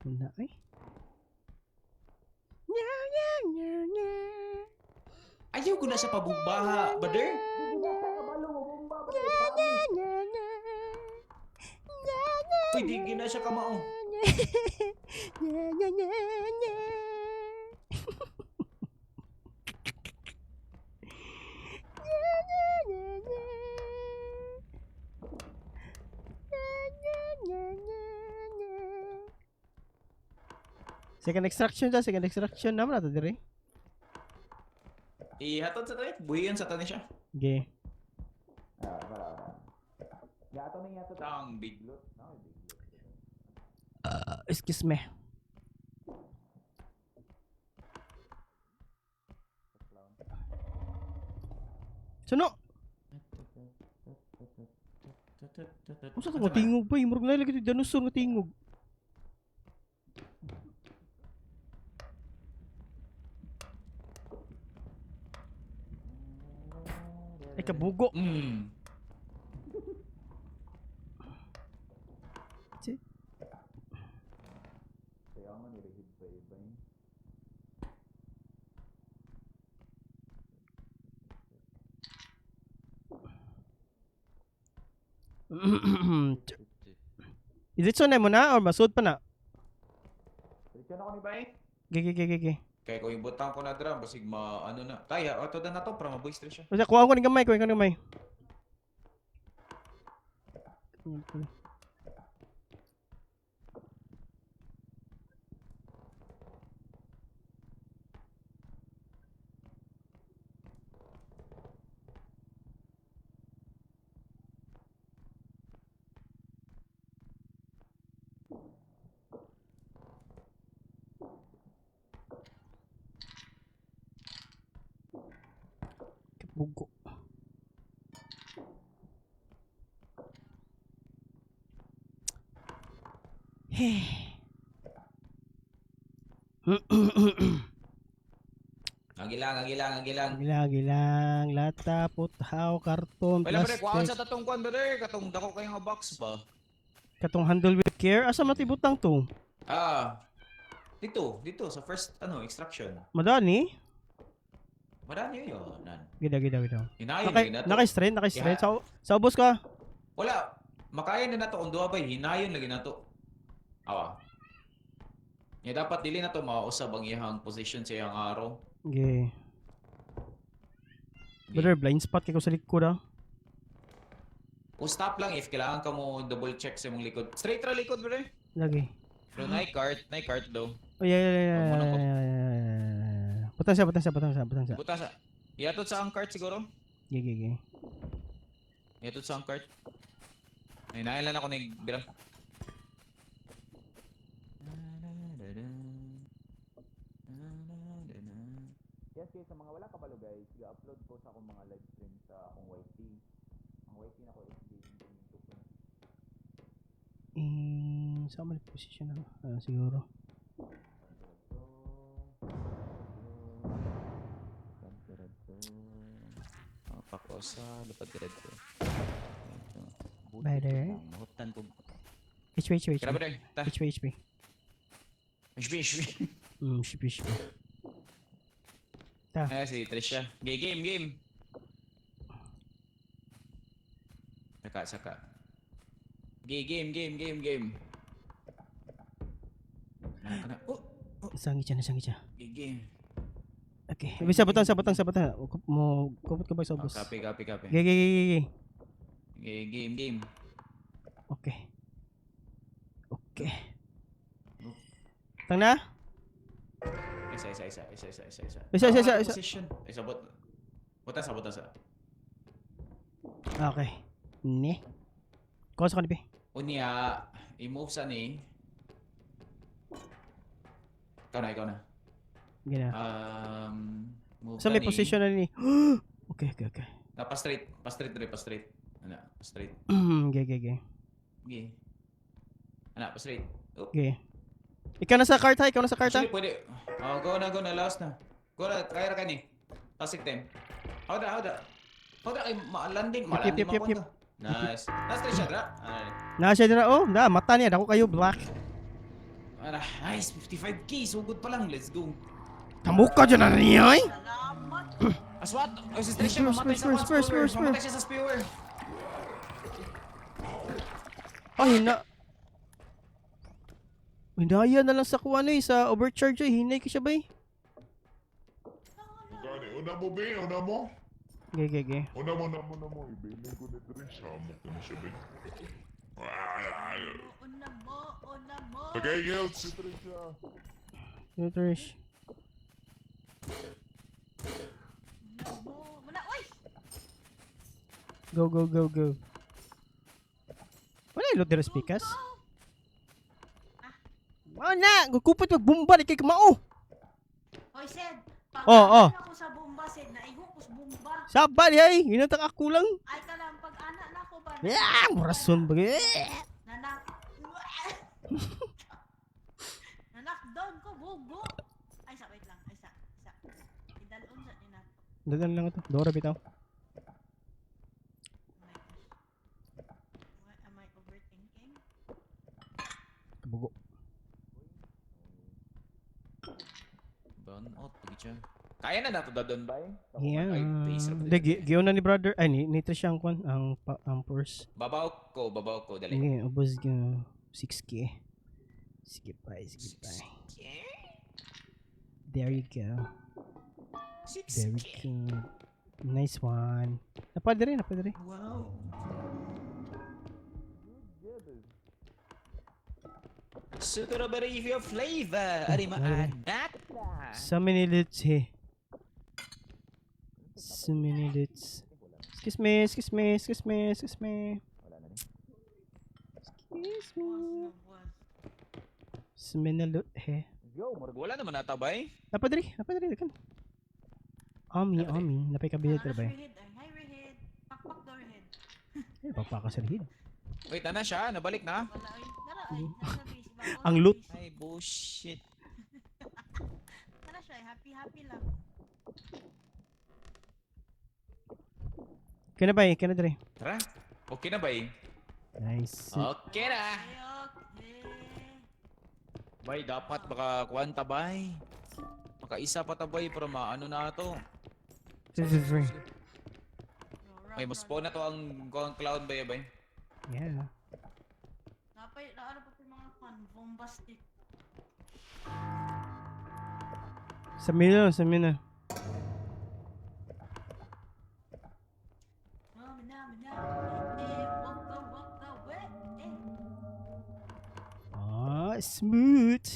Wala eh. Nya, nya, nya, nya. Ayaw ko na siya pabumbaha, brother. Nya, nya, nya, nya. Nya, nya, Uy, di na siya kamao. nya, nya, nya, nya. Nya, nya, nya, nya. Nya, nya, nya, nya, nya. Second extraction siya, second extraction naman nato dire. Ihatod sa tayo. Buhiyan sa tayo siya. Okay. Ang big loot. Excuse me. Suno. Unsa to nga tingog ba? Murag na lagi to dinosaur nga tingog. Ay kabugo. Si- Is it so na mo na or masud pa na? Gigi gigi gigi. Kaya kung ibutang ko na drum, basig ma ano na. Kaya, ato na to para mabuhis siya. Basta kuha ko ni gamay, kuha ko ni gamay. Kabugo. Agilang, agilang, agilang. Gilang, gilang, lata, puthaw, karton, Wala pre, kuhaan plastic. sa tatong kuan brother, katong dako kayo nga box ba? Katong handle with care, asa matibutang to? Ah. Dito, dito sa first ano, extraction. Madani? Marami yun. Nan. Gida, gida, gida. Hinayon Naka, lagi na to. naka-strain, naka-strain. Yeah. Sa ubos ka. Wala. Makaya na nato kung duha ba, hinayon lagi na to. Awa. Ya dapat dili na to mausab ang iyang position sa iyang araw. Okay. Brother, blind spot kay ko sa likod ah. O stop lang if kailangan ka mo double check sa imong likod. Straight ra likod bre. Lagi. Pero na cart, na cart daw. Oh, yeah. Amo na ko. Yeah. Butang siya, butang siya, butang siya, butang siya. Buta sa. Iatod sa ang cart siguro. Gigi, gigi. Iatod sa ang cart. Ay, nailan ako ni bilang. Yes guys, sa mga wala kabalo guys, ga-upload ko sa akong mga live stream sa akong YT. Ang YT na ko is Gaming Gaming 2.0. Eh, saan man position na? Ah, siguro. Pakosa, lupad diretso. Better. Mahutan ko. HP, HP, HP. Grabe rin. Ta. HP, HP. HP, HP. HP, HP. Ay, si Trisha. Okay, game, game. Saka, saka. Okay, game, game, game, game. Ano ka na? Oh, Sangit siya, nasangit siya. okay, game. Okay. Ibig sa butang, sa butang, sa butang. Mo, kupot ka ba sa Oh, ubos? copy, copy, copy. Okay, okay, okay, okay. Okay, game, game. Okay. Okay. Tang na? Isa, isa, isa, isa, isa, isa, isa. Isa, isa, isa, Ah, isa. Position. Isa, bot. Butas, butas. Okay. Ne. Kuha sa kanibi. Unya, i-move sa ni. Ikaw na, ikaw na. Gina. Move Sa may ka ni. position na ni. Okay, okay, okay. Na, pa-straight, pa-straight, dre, pa-straight. Ana, pa-straight. Okay, okay, okay. Okay. Ana, pa-straight. Oh. Okay. Ikaw na sa cart ha, ikaw na sa cart ha. Actually, pwede. Oh, go na, go na, last na. Go na, kaya ra ka ni. Tasik time. How da, how da. How da, kay ma-landing, Yep, yep, ma-landing, yep, yep, makuha ka. Nice. Nice, Trisha, dra. Ana, Na siya dira. Oh, na mata niya dako kayo black. ana, nice, 55K, sugod pa lang, let's go. Tamuka dyan na niya ay. Salamat. Aswat! Oh, si Trisha, Spear, mamatay sa spear, spear, spear, spear, spear. Mamatay siya sa spear. Ay, hina. Hinaya na lang sa kuwan eh, sa overcharge eh. Hinay ka siya ba eh? Gani, una mo be, una mo. Okay, okay, okay. Una mo, una mo, una mo. Ibilin ko ni Trish. Hamok ko na siya be. Una mo, una mo. Okay, health si Trisha. Yo, Trish. Una mo. Muna, uy! Go, go, go, go. Wala yung loot dira speakers. Wala! Gukupot magbumba ni kay kamao. Hoy, Sed. Pag Oh, oh. ako sa bomba, Sed, naigo ko sa bomba. Saba di ay, ginatang ako lang. Ay, kalang pag-ana na ko ba? Ah, rason ba? Eh. Nanak. Nanak down ko, bugo. Ay, sa, wait lang. Ay, sa, sa. Idalon sa nina. Dadan lang ito. Dora bitaw. Oh my gosh. Why am I overthinking? Kabugo. Burn out, pagi siya. Kaya na nato dadon ba eh? Yeah. Ay, base ra pa Hindi, dito. giuna ni brother. Ay, ni Trish ang kwan. Ang, ang purse. Babaw ko, dali. Sige, ubos ka. 6K. Sige pa, sige pa. There you go. Very good. Nice one. Napadre, napadre. Wow. Strawberry your flavor. Ari maanak. So many loots here. So many loots. Excuse me, excuse me, excuse me, excuse me. Excuse me. So many loot here. Yo, murag wala naman ata bay. Napadre, napadre, kan. Ami, ami. Napay kabinet Ah, ba? Rehid, ay, hi, Rehid. Pakpak daw, Rehid. Eh, pagpaka sa rehid. Wait, na na siya, nabalik na. Wala, ay. Tara, ay. Nasa base, bago Ang sa loot. base. Ay, bullshit. Tara siya, ay, happy, happy lang. Kaya na ba eh? Kaya na dre. Tara. Okay na bay. Nice. Okay na. Ay, okay. Bay, dapat baka kuan ta bay. Maka isa pa ta bay para maano na to. Free, free, free. May mas spawn na to ang cloud bay bay. Yeah. Napay, naano pa po yung mga kwan, bombastic. Sa mina, sa mina. Mama, na, na, eh, waka, waka, we, eh. Ah, smooth.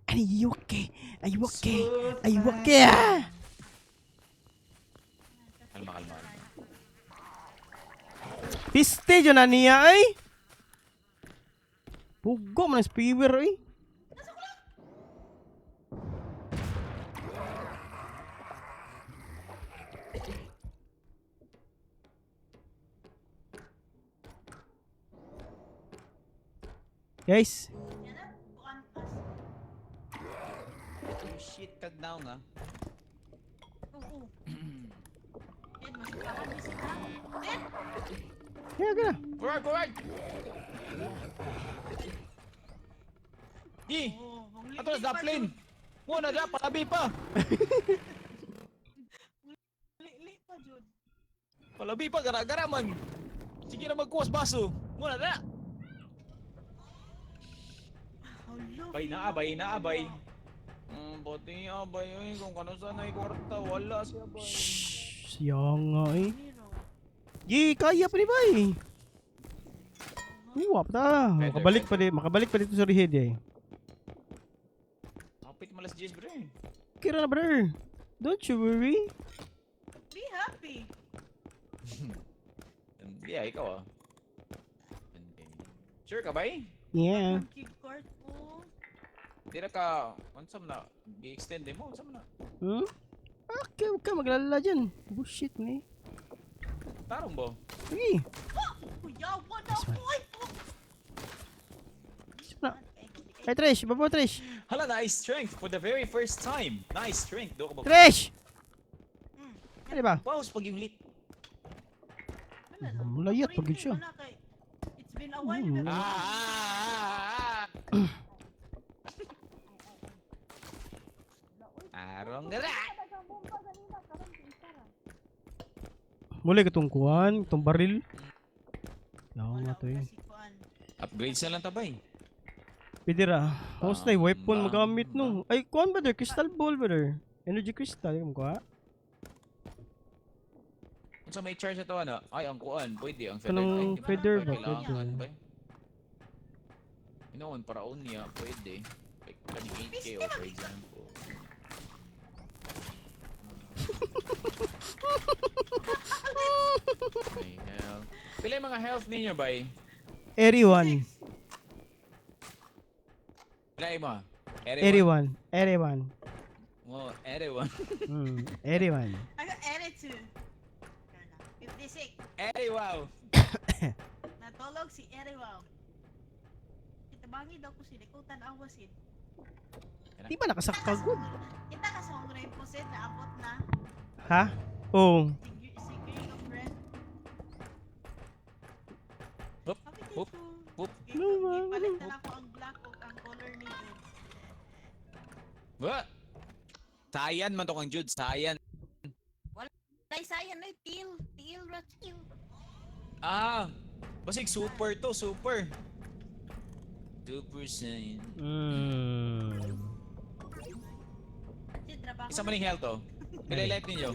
Are you okay? Are you okay? Are you okay? Ah! Kalma, kalma, kalma. Piste dyan na niya ay. Pugo man ang spewer ay. Guys, Yan na, bukan as. Oh shit, kag now nga. Oo. Ted, masukahan ni si Tang. Ted! yeah, gana. Forward, forward! Di! Oh, Ato na sa plane! Muna na, palabi pa! Li pa, Jud. Palabi pa, gara-gara man! Sige na magkuwas baso! Muna na! Hala, Bay na abay, na abay. Buti abay oy, kung kano sana ay kwarta, wala siya bay. Shhh, siya nga eh. Miro. Ye, kaya pa ni bay. Uwa pa ta. Better, Makabalik pa di, makabalik pa dito sa rehead eh. Kapit malas Jess, bro. Kira na brother. Don't you worry. Be happy. Yeah, ikaw ah. Sure ka bay? Yeah. Ang kid court po. Di na ka, unsam na, gi-extend mo, unsam na. Hmm? Okay, huwag ka maglala dyan. Bullshit ni. Tarong ba? Sige. Kuya, wala This one. po. Ay, po. Na. Ay, Trish. Babo, Trish. Hala, nice strength for the very first time. Nice strength, do ka ba? Trish! Mm. Ano ba? Pause pag yung lit. Wala lang. Mulayat Ako rin pag yun eh, siya. wala kay- It's been a while. Mm. pero- Ah, ah, ah, ah. Arong gara. Muli ka itong kuhan, itong baril. Yaw Wala, nga to wala eh. si Kuan. Upgrade na lang tabay. Pwede ra. Host na weapon Bam, magamit bam. no. Ay, kuhan ba der? Crystal ball ba der? Energy crystal, yung kuha. Unsa may charge ato ano? Ay, ang kuan, pwede ang feather. Kanang Ay, di ba feather ba? kailangan Feather. ba? Inoon para niya, pwede. Like kaning 8K or for example. May health. Pila yung mga health ninyo bay? Everyone. Pila yung mga? Everyone. Everyone. Oh, everyone. Everyone. I got attitude. Tara na. 56. Everyone. Natulog si Eriwaw. Itabangi daw ko sila. Kung tanawa sin. Di ba nakasakagod? Kita ka sa kong repo sin. Naabot na. Ha? Oh. Si Green of Red. Hop, Happy hop, dito. hop. No, man. Ipalit na lang ko ang black o ang color ni Jude. What? Sayan man to kang Jude, sayan. Tay sayan na teal. Teal ra teal. Ah, basig super to, super. Super saiyan. Si trabaho. Isa man yung health to. Pila yung life ninyo?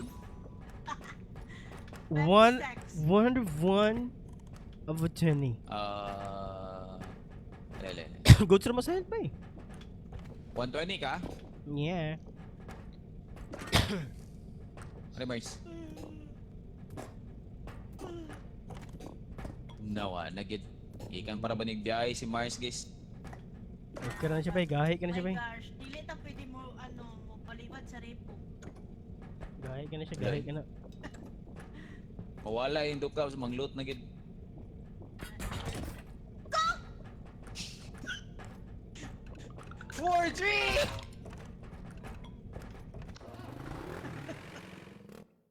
One, 101 of a 20. Ah, lele. Go to the masahil pa eh. 120 ka? Yeah. Ano Mars? Nawa, nagit. Ikan para ba nagbiyahe si Mars, guys? Okay na siya pa eh. Gahi ka na siya My pa eh. gosh, dili ta pwede mo ano mo palibad sa repo. Gahi ka na siya. Gahi ka na. Mawala yung duka, sa manglut na gid. 4-3!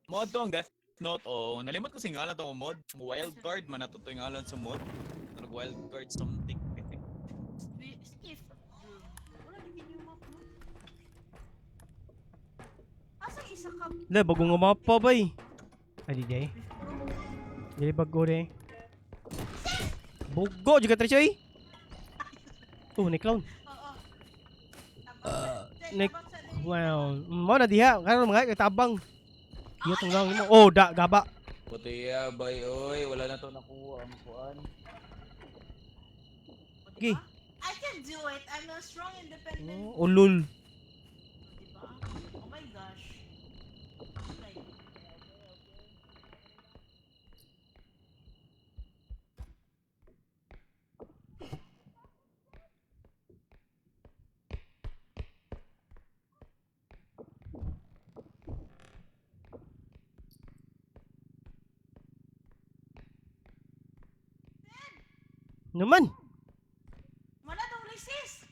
Mod to ang Death Note, oh. Nalimot ko sa ngalan to mod. Wild card man na to yung ngalan sa mod. Nag wild card something. Skiff. Wala din yung map no. Asa isa ka? Le, bagong nga mapa ba eh. Ay, di di eh. Dili bago rin. Bugo, juga Trish oy. Oh, ni clown. Oo. Ni clown. Mo na diha, karon mga tabang. Iya tong lang mo. Oh, da gaba. Puti ya, bay, oy. Wala na to nakuha ang kuan. Gi. I can do it. I'm a strong independent. Oh, ulul. Diba? Oh my gosh. Okay. Naman. Wala tong resist.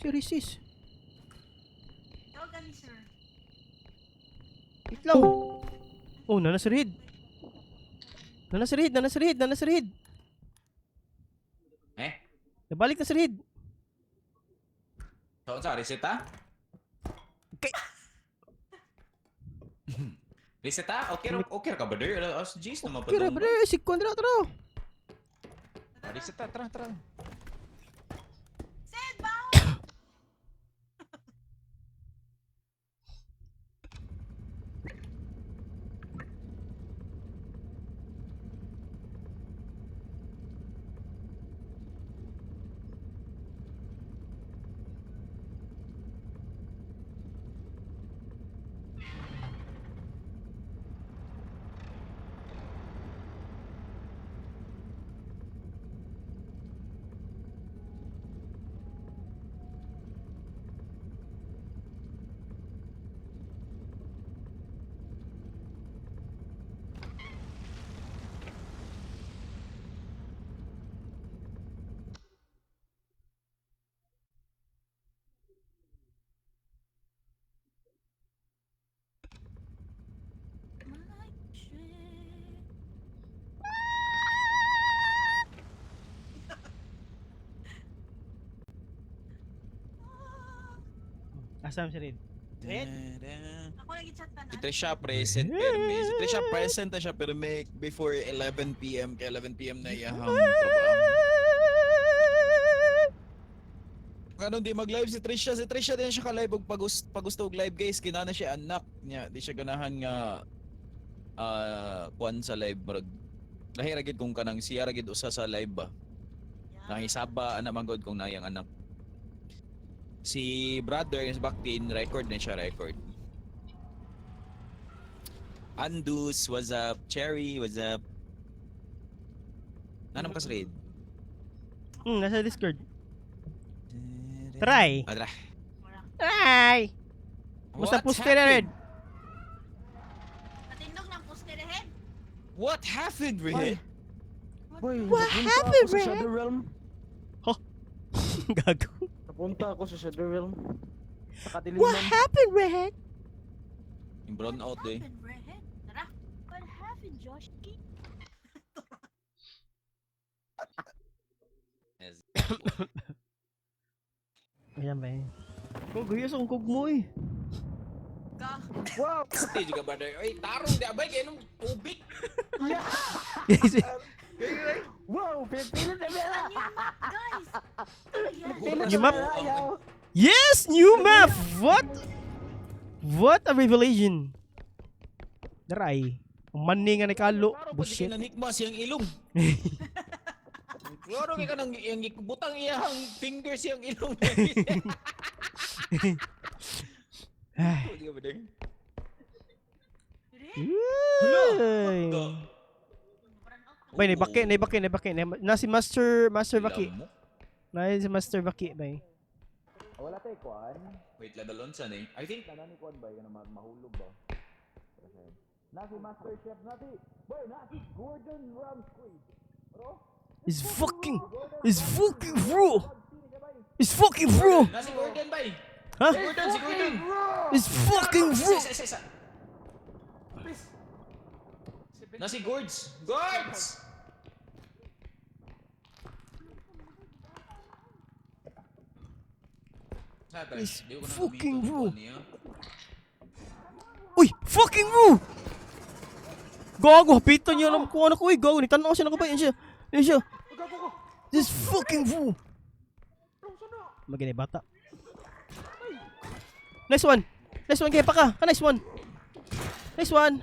Si resist. Tawag ka ni sir. Wait lang. Oh, nana si Reed. Nana si Reed, nana si Reed, nana si Reed. Eh? Nabalik na si Reed. So, sa reset ha? Okay. Reset ha? Okay, okay ra ka ba der? Alas G's naman pa Kira, bre, si Kontra, tara. Reset ha, tara, tara. Sed, baho! My shit. Asam si Reed? Reed? Ako lagi chat na Si Trisha present pero may si Trisha present na siya pero may before 11 PM kay 11 PM na iyahang trabaho. Ganun di mag-live si Trisha, si Trisha din siya ka-live og pagusto og live guys, kinana siya anak niya, di siya ganahan nga kuan sa live murag lahi ra gid kung kanang siya ra gid usa sa live ba. Nangisaba ana man gud kung nayang anak. Si brother is back in record na siya record. Andus, what's up? Cherry, what's up? Nanam ka sa raid? Nasa Discord. Try. Adra. Try. Basta What puste na Red. happened? Patindog ng poster head. What happened, Red? Boy, What napunta happened, ako sa Red? Shadow Realm. Gago. Napunta ako sa Shadow Realm. Sa kadiliman. What happened, Red? Yung brown out eh. Happened, redhead? Tara. What happened, Josh? Yes. Ayan ba eh. Kung gayos ang kug mo eh. Ka. Wow! Stage ka brother. Oy, tarong di abay kay nung tubig. Wow! Pinipilit na bela! Guys! Ano yan? New map? Ayaw! Yes! New map! What? What a revelation. Daray. Ang mani nga nakalo. Klaro pa di Bullshit. kay nanikma siyang ilong. Klaro kay kanang iyang butang iyang finger siyang ilong. Ay. Di ka brother? Red? Uy. The- Bay, naibaki, naibaki, naibaki. Na si Master, Master Baki. Lamok. Na si Master Baki, bay. Wala tayo kuan. Wait, level 11 eh. I think Tanan ni kuan ba yung mahulog ba? Na si Master Chef nati. Boy, na si Gordon Ramsay. Bro, It's fucking bro! It's fucking bro! Na si Gordon bay. Ha? Si Gordon, si Gordon. It's fucking bro! Isa, isa, isa. Na si Gords. Gords! It's fucking bro. Uy! Fucking bro! Gago, hapitan niya alam ko ano ko eh. Gago, nitanaw siya nakabay. Yan siya. Yan siya. This fucking bro! Maginay bata. Nice one! Nice one, kaya pa ka! Ah, nice one! Nice one!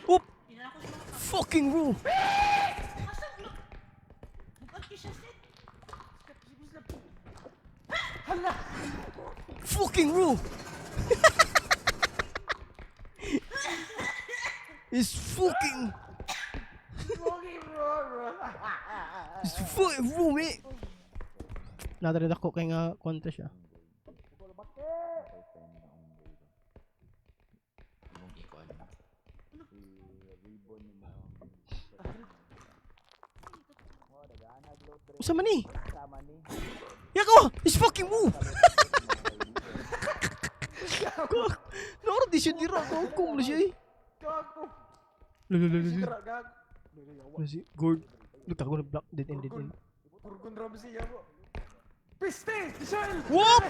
Oop! Dinala ko sa mga Fucking bro! Asa lo? Bukod ki siya set. Fucking bro! It's fucking... It's fucking bro, man! Nadarid ako kay nga kontra siya. Usa man ni? Yako! It's fucking woo! Nauro di siya dira. Kung na siya eh. Gago. Lulululul. Dira, gago. Si Gord. Nagtago na block. Dead end, dead end. Gordon Ramsay yawa. Piste! Michelle! Whoop!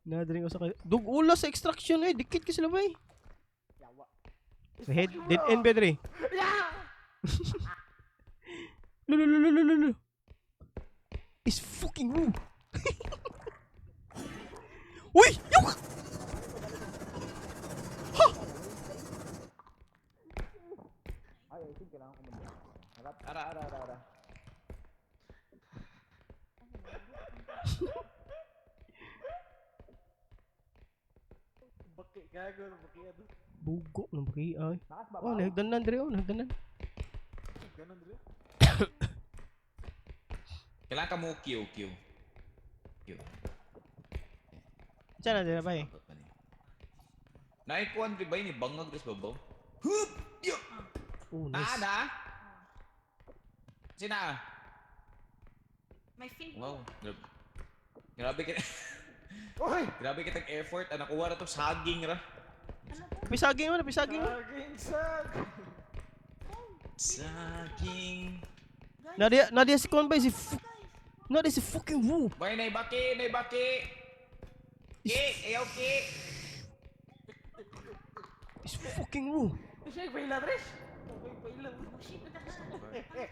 Nadaling ko sa kayo. Dugula sa extraction eh. Dikit kasi sila ba eh. Head, dead end bedre. Lulululululu. It's fucking woo. Uy! Yuk! Ha! Ara, ara, ara, ara. Baki, gago. Baki, ano. Bugo ng baki ay. Oh, nahigdanan dre oh, nahigdanan. Ganun dre. Kailangan ka mo Q, Q. Q. Saan na dre ba eh? Naikuan di ba yun? Bangag des babaw? Hup! Yo! Oh, Naa, nice. naa? Sina? May fin. Wow. Grabe. Grabe kita. Oy! Grabe kitang effort. Ah, nakuha na to saging ra. Pisaging mo na, pisaging mo. Saging sag! Saging. Nadia, Nadia si Conbay si Nadia si fucking woo. Bay, naibaki, naibaki. Ki, ayaw ki. Is fucking woo. Michelle, paila, Trish! Okay, paila.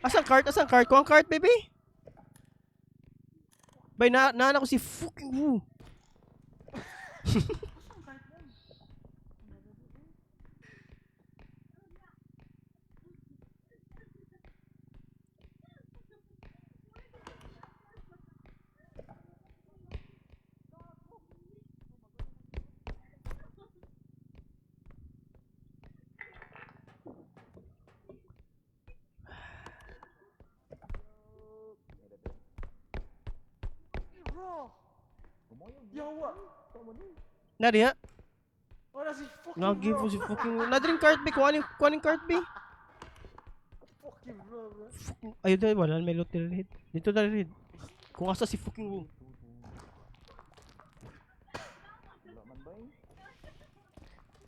Asan cart? Asan cart? Kuha ang cart, baby. Bay, na naan ako si fucking woo. Saan card mo? Bro! Yawa! Nadia, Wala si fucking nagi bro! po si fucking woo. Nadring cart, be. Kuha ning kuha ning cart, be. Fucking bro, bro. Fucking ayun dahil wala may loot dito. Dito dahil. Kung asa si fucking woo.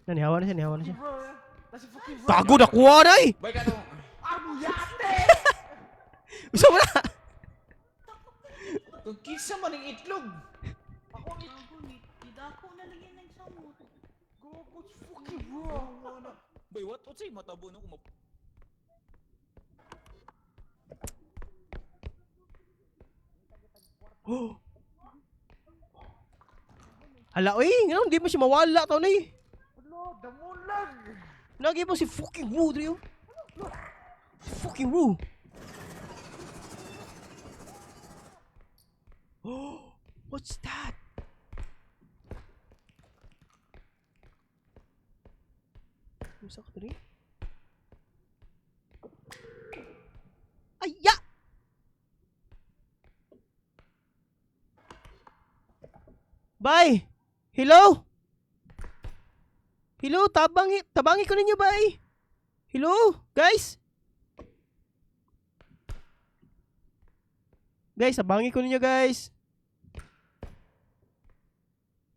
Nanihawa na siya, nihawa na siya. Bro, eh. Nasi fucking bro. Tago na kuha na eh! Bay ka to. Amuyate! Gusto mo na! Kung kinsa man ang itlog. Ako ang Gago, nidako na lang yan ng samot. Gogo, fucking bro! Bay, what? Utsay matabo no kung Oh. Hala, oy, ngano hindi mo siya mawala to na eh. Ano? Damulag! Nagi mo si fucking Woo, Drew. Si fucking Woo. Oh, what's that? Musa ka diri? Aya! Bye! Hello? Hello, tabangi, tabangi ko ninyo, bye. Hello, guys. Guys, tabangi ko ninyo, guys.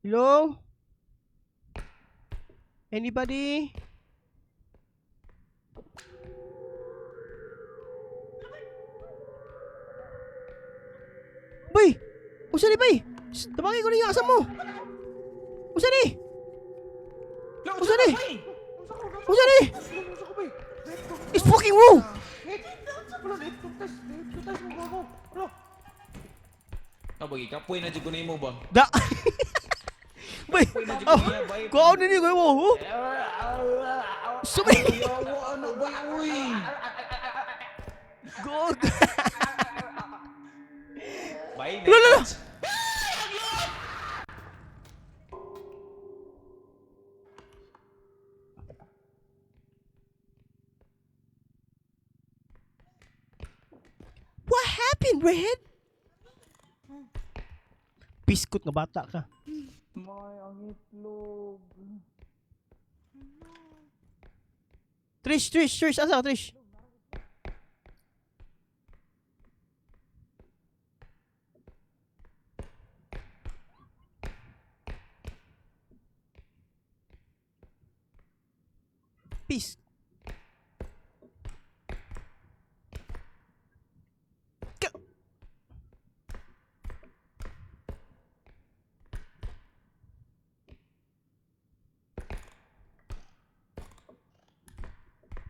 Hello? Anybody? Bay! Usa ni, bay! Shh, tabangi ko ninyo, asa mo? Usa ni? Usa ni? Usa ni? Unsa ko ba? It's fucking woo! Wala, na-hypnotize! Na-hypnotize mo gago! Wala! Kabagi, kapoy na jud ko nimo ba? Da! Bay! Oh, Niya, bay. kuha ninyo kayo mo! Oh. Sumay! Yawa, ano bay, uy. Go! Bay, Lala, lala. next. What happened, Red? Biskot nga bata ka. May ang itlog. Trish, Trish, Trish, asa ka, Trish? Peace. Ka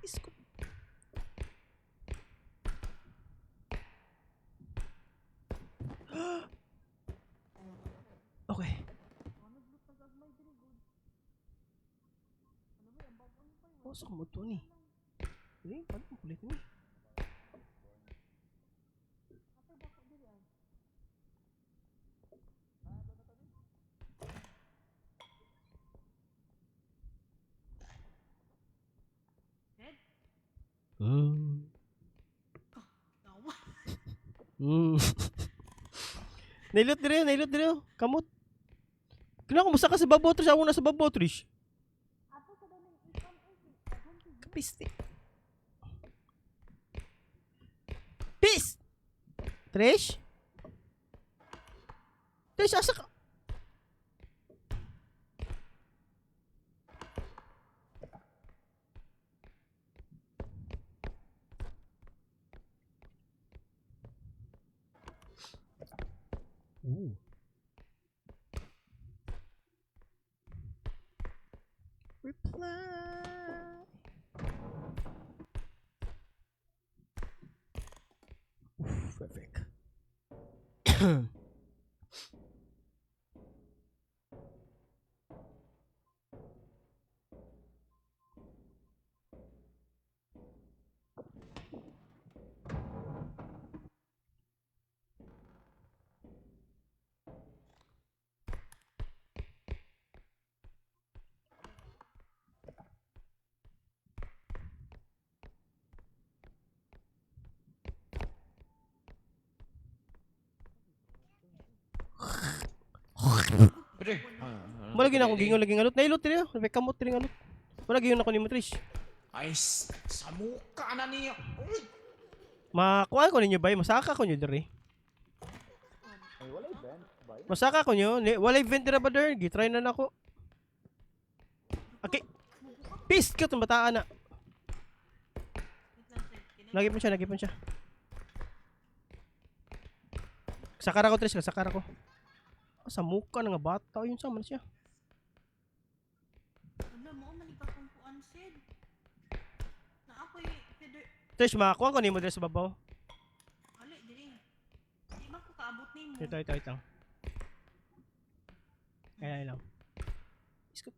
Isko. Okay. Oh, sa mo to ni. Eh, paano mo kulit ni? Tawa. Nailot dire, nailot dire. Kamot. Kina kumusta ka sa babaw, Trish? Ako na sa babaw, Trish. Kapiste. Peace! Trish? Trish, asa ka? Ooh. Reply. Oof, perfect. Brother. Wala gyud ako gingon lagi ngalot. Nailot dire. May kamot dire ngalot. Wala gyud ako nimo, Trish. Ay, sa muka na niya. Uy! Makuha ko ninyo bay, masaka ko ninyo dire. Ay, walay vent, bay. Masaka ko nyo. Walay vent dira ba der? Gitry na nako. Okay. Peace ka tong bataan na. Wait lang, sir. Lagi po siya, lagi po siya. Sakara ko, Trish. Sakara ko. Ah, sa mukha na nga bata. Yun sa man siya. Wala mo, mali pa kong kuan, Sid. Na ako'y feather. Trish, makakuha ko nimo dira sa babaw. Ali, diri. Di ba ko kaabot nimo? Ito, ito, ito. Ayan, ayan lang. Isko.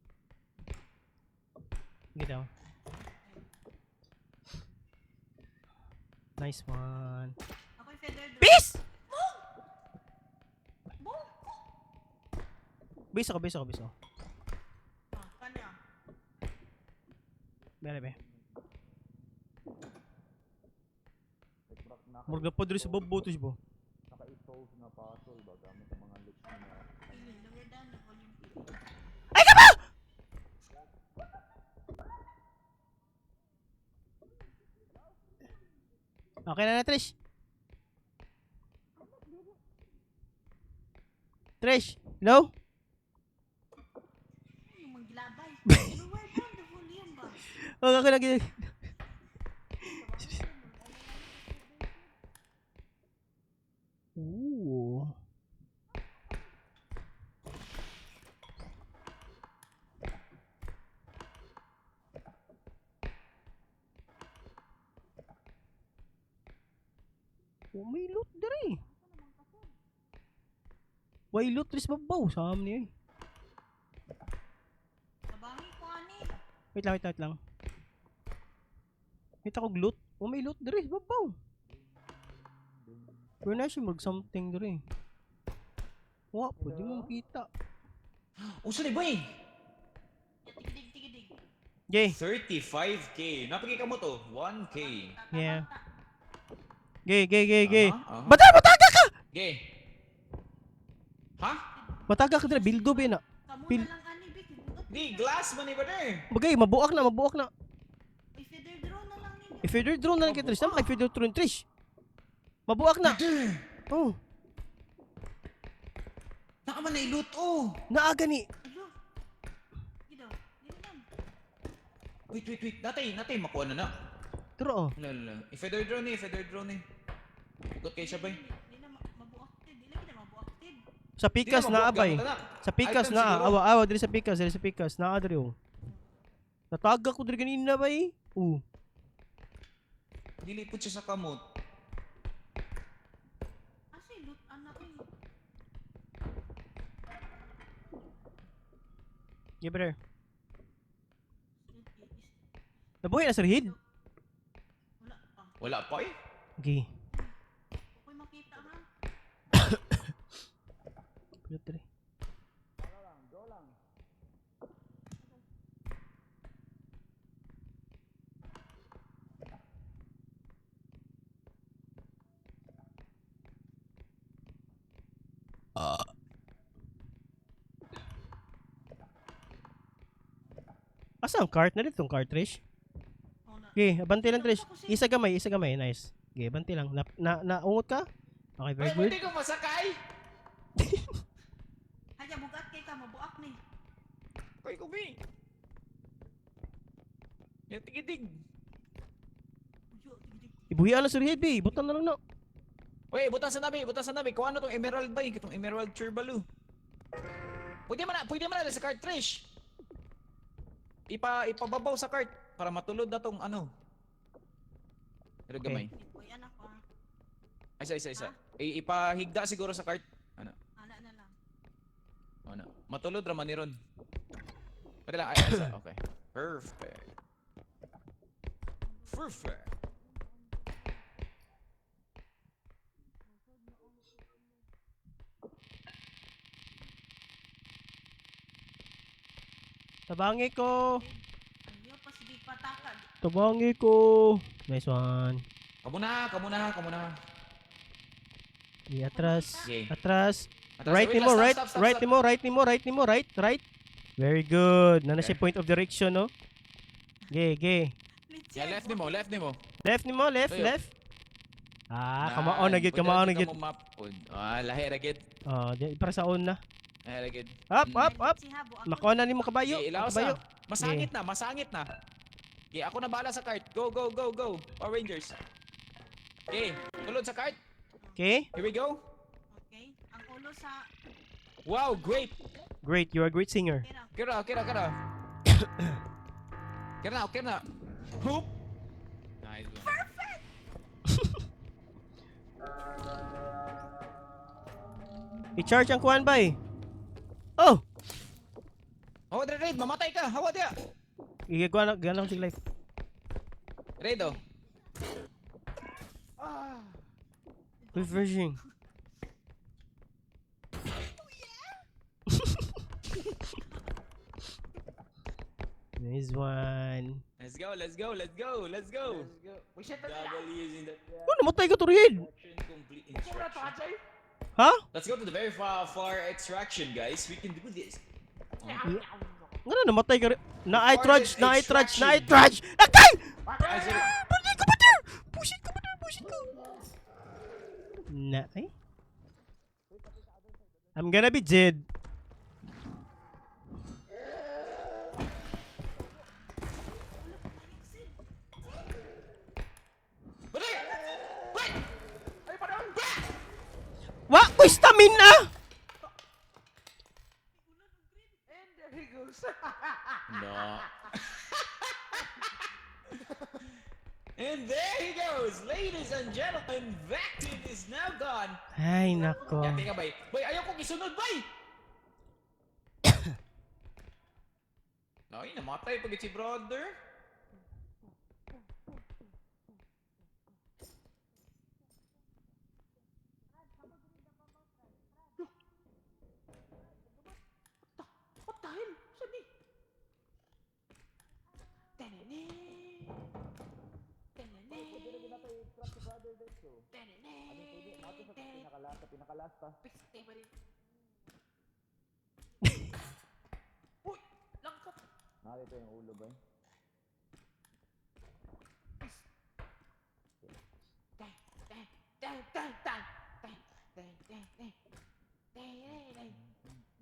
Sige daw. Nice one. Ako'y feather drone. Peace! Boom! Base ako, base ako, base ako. Ah, kana. Bere, be. Murga pa diri sa babaw, Trish ba? Naka-solve nga puzzle ba gamit ang mga loot na Pili, lower down the volume. Ay, ka ba? Okay na na, Trish. Trish, hello? Ano maglabay? Lower down the volume ba? Oh, okay lang. Ooh. Oh, may loot dire. Why loot ris babaw sa amin niya eh. Kabangi ko ani. Wait lang, wait lang, wait lang. Kita ko loot. Oh, may loot dire, babaw. Pero na siya mag something dire. Wa, pwede mo makita. Uso ni boy. Tigidig, tigidig. Jay, 35K. Napagay ka mo to. 1K. Yeah. Gay, gay, gay, gay. Aha, aha. Bata, bataga ka! Gay. Ha? Bataga ka dire, bildo ba na. Kamu na lang ani, Vic. Buot. Di, glass man ni brother. Bagay, mabuak na, mabuak na. Ay, feather drone na lang ninyo. If you're drone na lang kay Trish, tama kay feather drone Trish. Mabuak na. Oh, Nakaman na ilut oh. naaga ni. Alo. Sige daw. Dili lang. Wait, wait, wait. Natay, natay makuha na na. True. Oh. Wala, wala. I-feather drone eh, feather drone eh. Ugot kay siya bay. Di na mabuakted. Di lagi na mabuakted. Sa pikas Di na mabuak, abay. gamot na. Sa pikas Item na siguro. awa awa diri sa pikas, diri sa pikas naa diri oh. Nataga ko diri ganina bay. Oh. Dili po siya sa kamot. Asa yung loot anak eh. Give it her. Nabuhi na sir Hid. Wala pa. Wala pa eh. Okay. Ako'y makita ha. Pindot diri. Asa ang cart na dito ang cart, Trish? Oh, na. Okay, abante lang, Trish. Isa gamay, isa gamay. Nice. Okay, abante lang. Na, na, naungot ka? Okay, very Ay, good. pwede ko masakay! Haya, bugat kay ka, mabuak ni. Kay kubi. Yan tigidig. Uyo, tigdig. Ibuhian na sir Head, B. Butan na lang na. Uy, butan sa nabi, butan sa nabi. Kuha na tong emerald bay, itong emerald churbalu. Pwede man na sa cart, Trish. Ipababaw sa cart para matulod na tong ano. Pero Okay. gamay. Uy, anak ko ah. Ay, isa, isa, isa. Ipahigda siguro sa cart. Ano? Ana na lang. Ano? Matulod raman ni Ron. Pwede lang, ay, isa. Okay. Perfect. Perfect. Tabangi ko. Uyo, pasige pataka. Tabangi ko. Nice one. Kamu na, kamu na, kamu na. Okay, atras. Okay. Atras. Atras. Right Wait nimo, lang, stop, right, stop, stop, right stop. nimo, right nimo, right nimo, right, right. Very good. Nana siya Okay. point of direction, no? Ge, ge. Yeah, left nimo, left nimo. Left nimo, left, Tayo. left. Ah, kamao na gid, Pwede kamao na gid gid. kamo map. Ah, lahi ra gid. Oh, di, para sa on na. Lahi ra gid. Up, Mm. up, up. Siha, buak. Makuha na nimo kabayo. Okay, ilaw Kabayo. sa. Masangit na, masangit na. Okay, ako na bahala sa cart. Go, go, go, go. Power Rangers. Okay, tulod sa cart. Okay. Here we go. Okay. Ang ulo sa Wow, great. Great, you're a great singer. pera. Kira, kira, kira. Kira na, okay na. Hoop. Nice one. I-charge ang kuan bay. Oh, Hawa dre, Raid, mamatay ka. Hawa dia. igagawa na, gana ko sig life. Raid, oh. Refreshing. Nice one. Let's go, let's go, let's go, let's go. Let's go. Uy, shit, na W is in the Oh, namatay ka Toriel. extraction complete instruction. Ha? Let's go to the very far, far extraction, guys. We can do this. Nga na namatay ka rin. Na I trudge, Farthest na I trudge, na I extraction. trudge. Nakay! Ay, sorry. Bullshit ko ba Bullshit ko ba Bullshit ko. Na ay. I'm gonna be dead. Wa ko stamina. And there he goes. No. And there he goes, ladies and gentlemen. Vectin is now gone. Ay nako. Yati ka, bay. Bay, ayaw kong isunod, bay! Ay, namatay pag si brother. What the hell? Saan ni? Tenene. Tenene. Tenene. Pinakalasta, pinakalasta. Piste pa rin. Uy! Langkap! Nakita yung ulo ba? Dang, dang, dang, dang, dang, dang, dang, dang, dang, dang, dang, dang.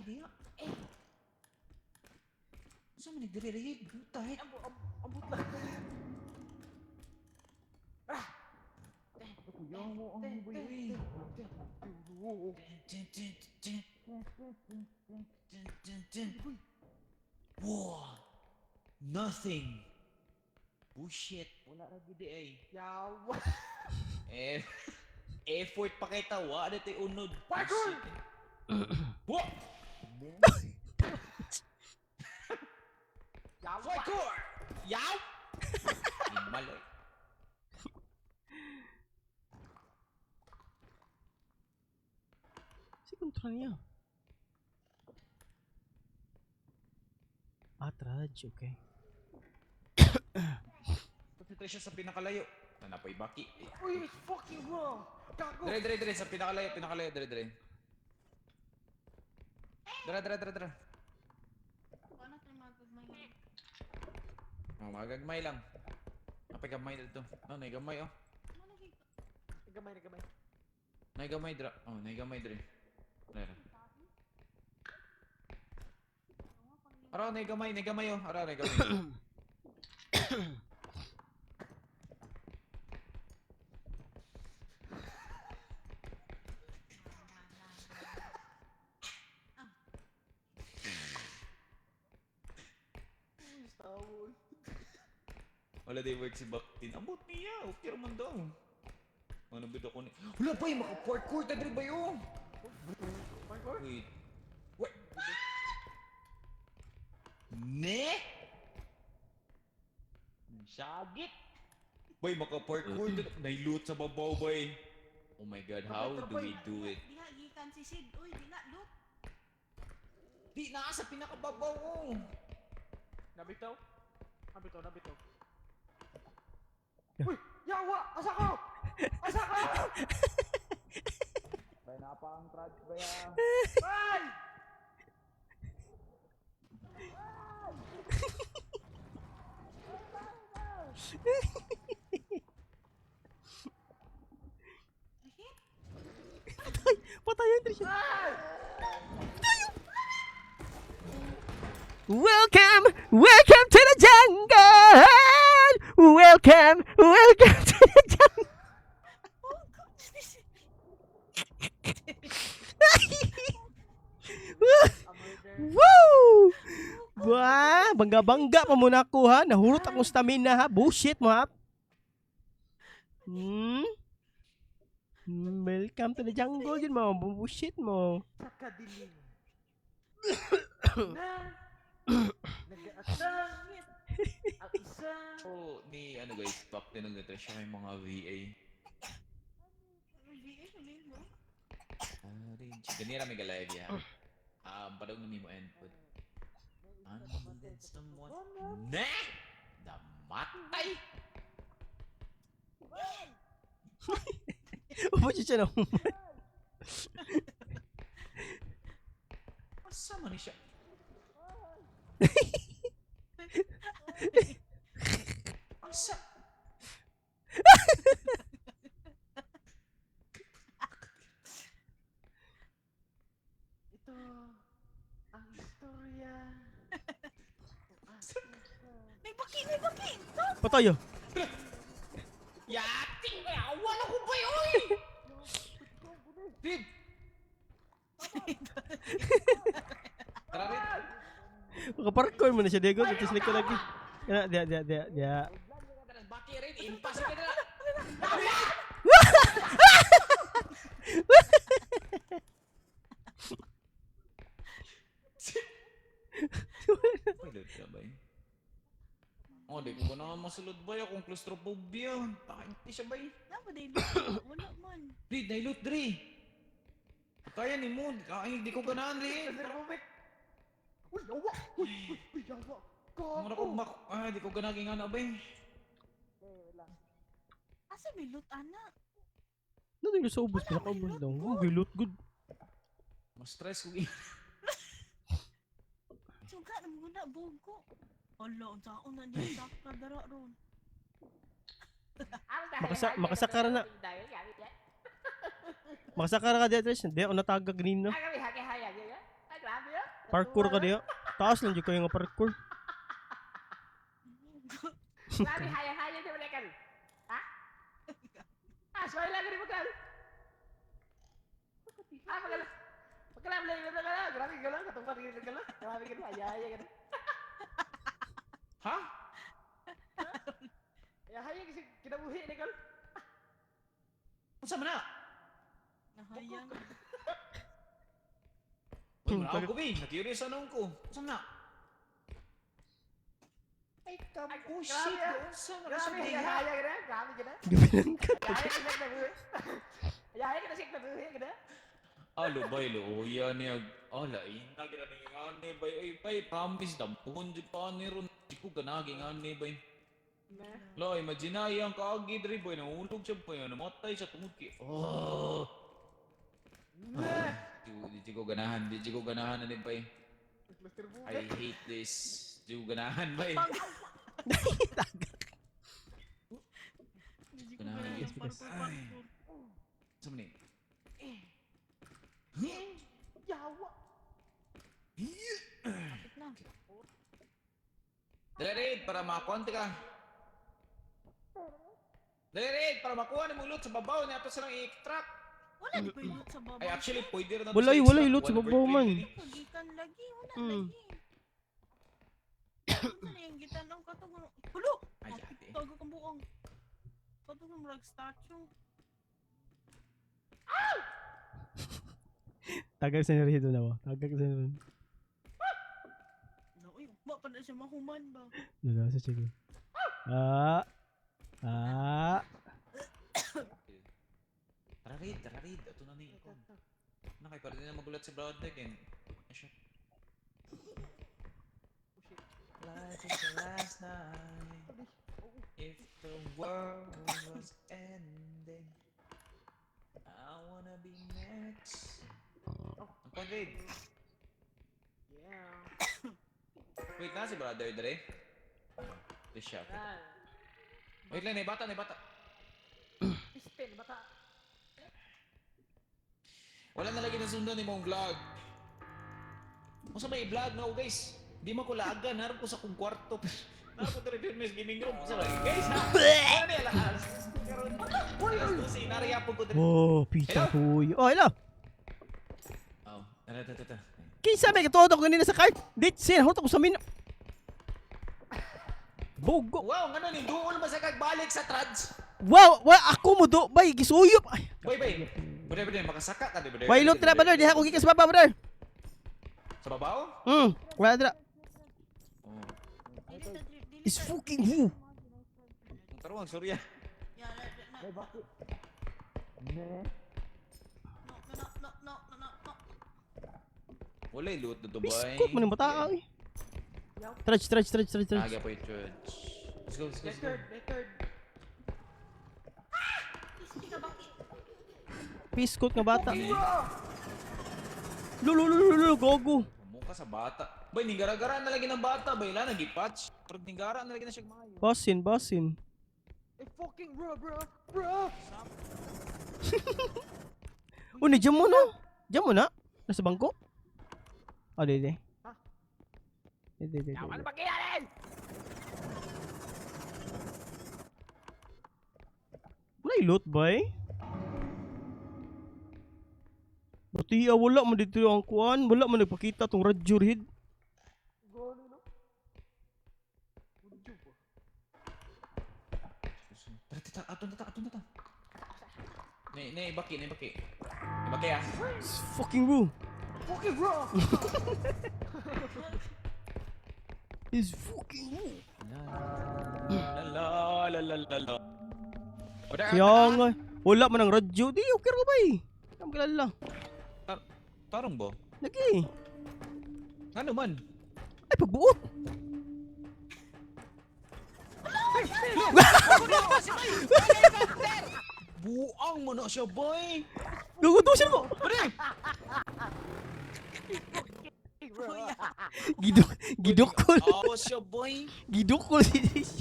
Diha. Eh. Sa man nagdiri rin? What the heck? Ambot lang. Kuya mo ang boy uy. Tin, tin, tin. Tin, tin, tin. Wow. Nothing. Bullshit. Wala ra gid ay. Yawa. Eh, effort pa kay tawa na tay unod. Parkour! Wo! Yawa. Parkour! Yaw! Animal oy. Si kontra niya. Ah, traj, okay. Si Trisha sa pinakalayo. Tanapoy baki. Uy, it's fucking wrong. Gago. Dre, dre, dre, sa pinakalayo, pinakalayo, dre, dre. Dre, dre, dre, dre. Paano tayo magagmay? Oh, magagmay lang. Napay gamay dito. Oh, nay gamay oh. Ano naging Gamay na gamay. Nay gamay dra. Oh, nay gamay dre. Dre. Ara, nay gamay oh. Ara, nay gamay. Uy, tawon. Wala day work si Baktin. Ambot niya. Okay raman daw. Ano ba ako ni... Wala pa yung maka-parkour ta dre ba yun? Parkour? Wait. Wait. Ne? Sagit. Boy, maka-parkour. Nailut sa babaw, boy. Oh my God, how do we do it? Diha gikan si Sid. Uy, dila loot. Di na sa pinakababaw, oh. Nabitaw? Nabitaw, nabitaw. Uy! Yawa! Asa ko! Asa ko! Bay, napa ang traj ba ya? Ay! Patay! Patay ang Trisha! Welcome! Welcome to the jungle! Welcome! Welcome to the jungle! Woo! Wah, bangga-bangga pa muna ako ha. Nahurot akong stamina ha. Bullshit mo ha. Welcome to the jungle yun mo. Bullshit mo. Sa kadilim. Na nag-aatang ang isa. Oh, ni ano guys, Baktin ang siya may mga VA. VA sabihin mo. Ganira may live ya. Padong na mo input. And then someone... Ne! Namatay! Upo siya na. Asa man ni siya? Asa? Ito ang istorya. May baki, may baki. Patay oh. Yating! Wala ko ba yun? Did! Tara rin. Makaparkour mo na siya, Diego. Dito sa likod lagi. Dia, dia, dia, dia, dia. Baki rin. Impossible na. Pilot ka ba eh? Oh, di ko na masulod ba akong claustrophobia. Takin siya ba eh? Dapat day loot. Wala man. Dri, nailot, Dri. Kaya ni mo. Ay, di ko ganahan, Dri. Uy, yawa! Uy, uy, uy, yawa! Mura ko mak... Ah, di ko ganaging ano ba eh. Asa may loot ana? Ano yung sa ubos? Pinakaubos daw. Oh, gilot good. Mas stress ko. Suga na mo na bugo. Hala, unsa ako na di sa kadara ron. Makasakara na. Makasakara ka, Diatrice. Hindi ako natagag nino. Parkour ka diya. Taas lang jud kayo nga parkour. Grabe, haya-haya di wala kan. Ha? Ah, sorry lang rin magkal. Ah, magkal. Magkal, magkal, magkal. Grabe ka lang, katungkad ka lang. Grabe ka lang, haya-haya ka na. Ha? Haya-haya kasi kinabuhi ni kal. Unsa man na? Nahayang. Uy, manaog ko bi. Na-curious anong ko. Unsa man na? Ay, kabushit. Grabe, ah. Unsa man na siya Grabe, diha? haya-haya ka na. Grabe ka na. Gabilan ka. Haya-haya ka na kinabuhi. Haya-haya ka na siya kinabuhi ka na. Ah, lubay, luya niya. Ah, lain na, grabe nga ni bay. Ay, bay, promise, dampuhon di pa ni ron. Di ko ganagi nga ni bay. La, imagine na iyang kaagi diri boy, nahulog siya boy, namatay siya tungod kay. Oh. Di ko ganahan, di ko ganahan ani bay. I hate this. Di ko ganahan bay. Hindi ko Ganahan. ganahan Yes, ng because- parkour, parkour. Sa man ni? Yawa. Kapit na. Dali Raid, para makakuha ka. Dali Raid, para makuha ni mong loot sa babaw niya ato silang i-extract. Wala di ba yung loot sa baba? Ay, actually, pwede rin nato Walay, sa walay extract. loot sa One babaw over man. three, dili. Gikan lagi, wala lagi. Ano na yung gitan ang katong Hulo! Ay, ate. Tago kang buong. Katong ng rag statue. Tagag sa nirito na ba? Tagag sa nirito. No, uy, wa pa na siya mahuman ba? Dala sa sige. Ah. Ah. Tara Raid, tara Raid. Ato na ni ikaw. Na kay para din na magulat si brother again. Ay, shit. Life is the last night. If the world was ending, I wanna be next. Ang kwan, Raid. Yeah. Wait na si brother Dre. Di siya. Ah. Wait lang, bata, bata. Spin, bata. Wala na lagi nasundan ni mong vlog. Kung sa may vlog na ako, guys. Di man ko laagan, harap ko sa kong kwarto. Harap ko diri din gaming room. Sa guys ha. Wala ni alas. Alas 12, nariyapon ko diri. Oh, pita Hello? huy. Oh, hello. Oh, tara tara tara. Kinsa may katuod ako ganina sa cart? Dit sin, hurot ako sa min. Bogo. Wow, ngano ni duol man sa kagbalik sa trads. Wow, wa ako mo do bay gisuyop. Ay, Bay bay. Brother, brother, makasaka ka di brother. way loot na brother, diha ko gikan sa baba brother. Sa babaw? Wala dira. Oh. Dili ta, dili Is ta. fucking who? Ang taruang surya. Yeah, na, na, na. No, no, no, no, no, no, no. Wala loot na Dubai. Biskot man yung bata ay. Trudge, trudge, trudge, trudge, trudge. Aga po yung church. Let's go, let's go, let's go. Record, record. Hindi ka bakit? Biskot nga bata. Lulu, lulu, lulu, gogo. Mukha sa bata. Bay, ninggara-gara na lagi ng bata. Bay, la, nagipatch. Pero ninggara na lagi na siya maayo. Basin, basin. Eh, fucking bro, bro, bro. Uni, diyan mo na. Diyan mo na. Nasa bangko? Oh, di, di. Ha? Di, di, di, di, Ano di. ba kaya Wala yung loot ba eh? Bati, ah, wala man dito ang kuan. Wala man nagpakita tong radyo rid. Tara, tara, ato na ta, ato na ta. Ne, ne, baki, ne, baki. Ne, baki ah. It's fucking raw. Fucking bro. It's fucking raw. La, la, la, la, la, la. Kaya nga, wala man ang radyo. Di, okay ra ba eh. Ang kilala. Tarong ba? Lagi. Ano man? Ay, pagbuot. Buang mo na siya, boy! Gugutusin ko. Giduk, gidukol. Awas siya, boy! Gidukol si Trish.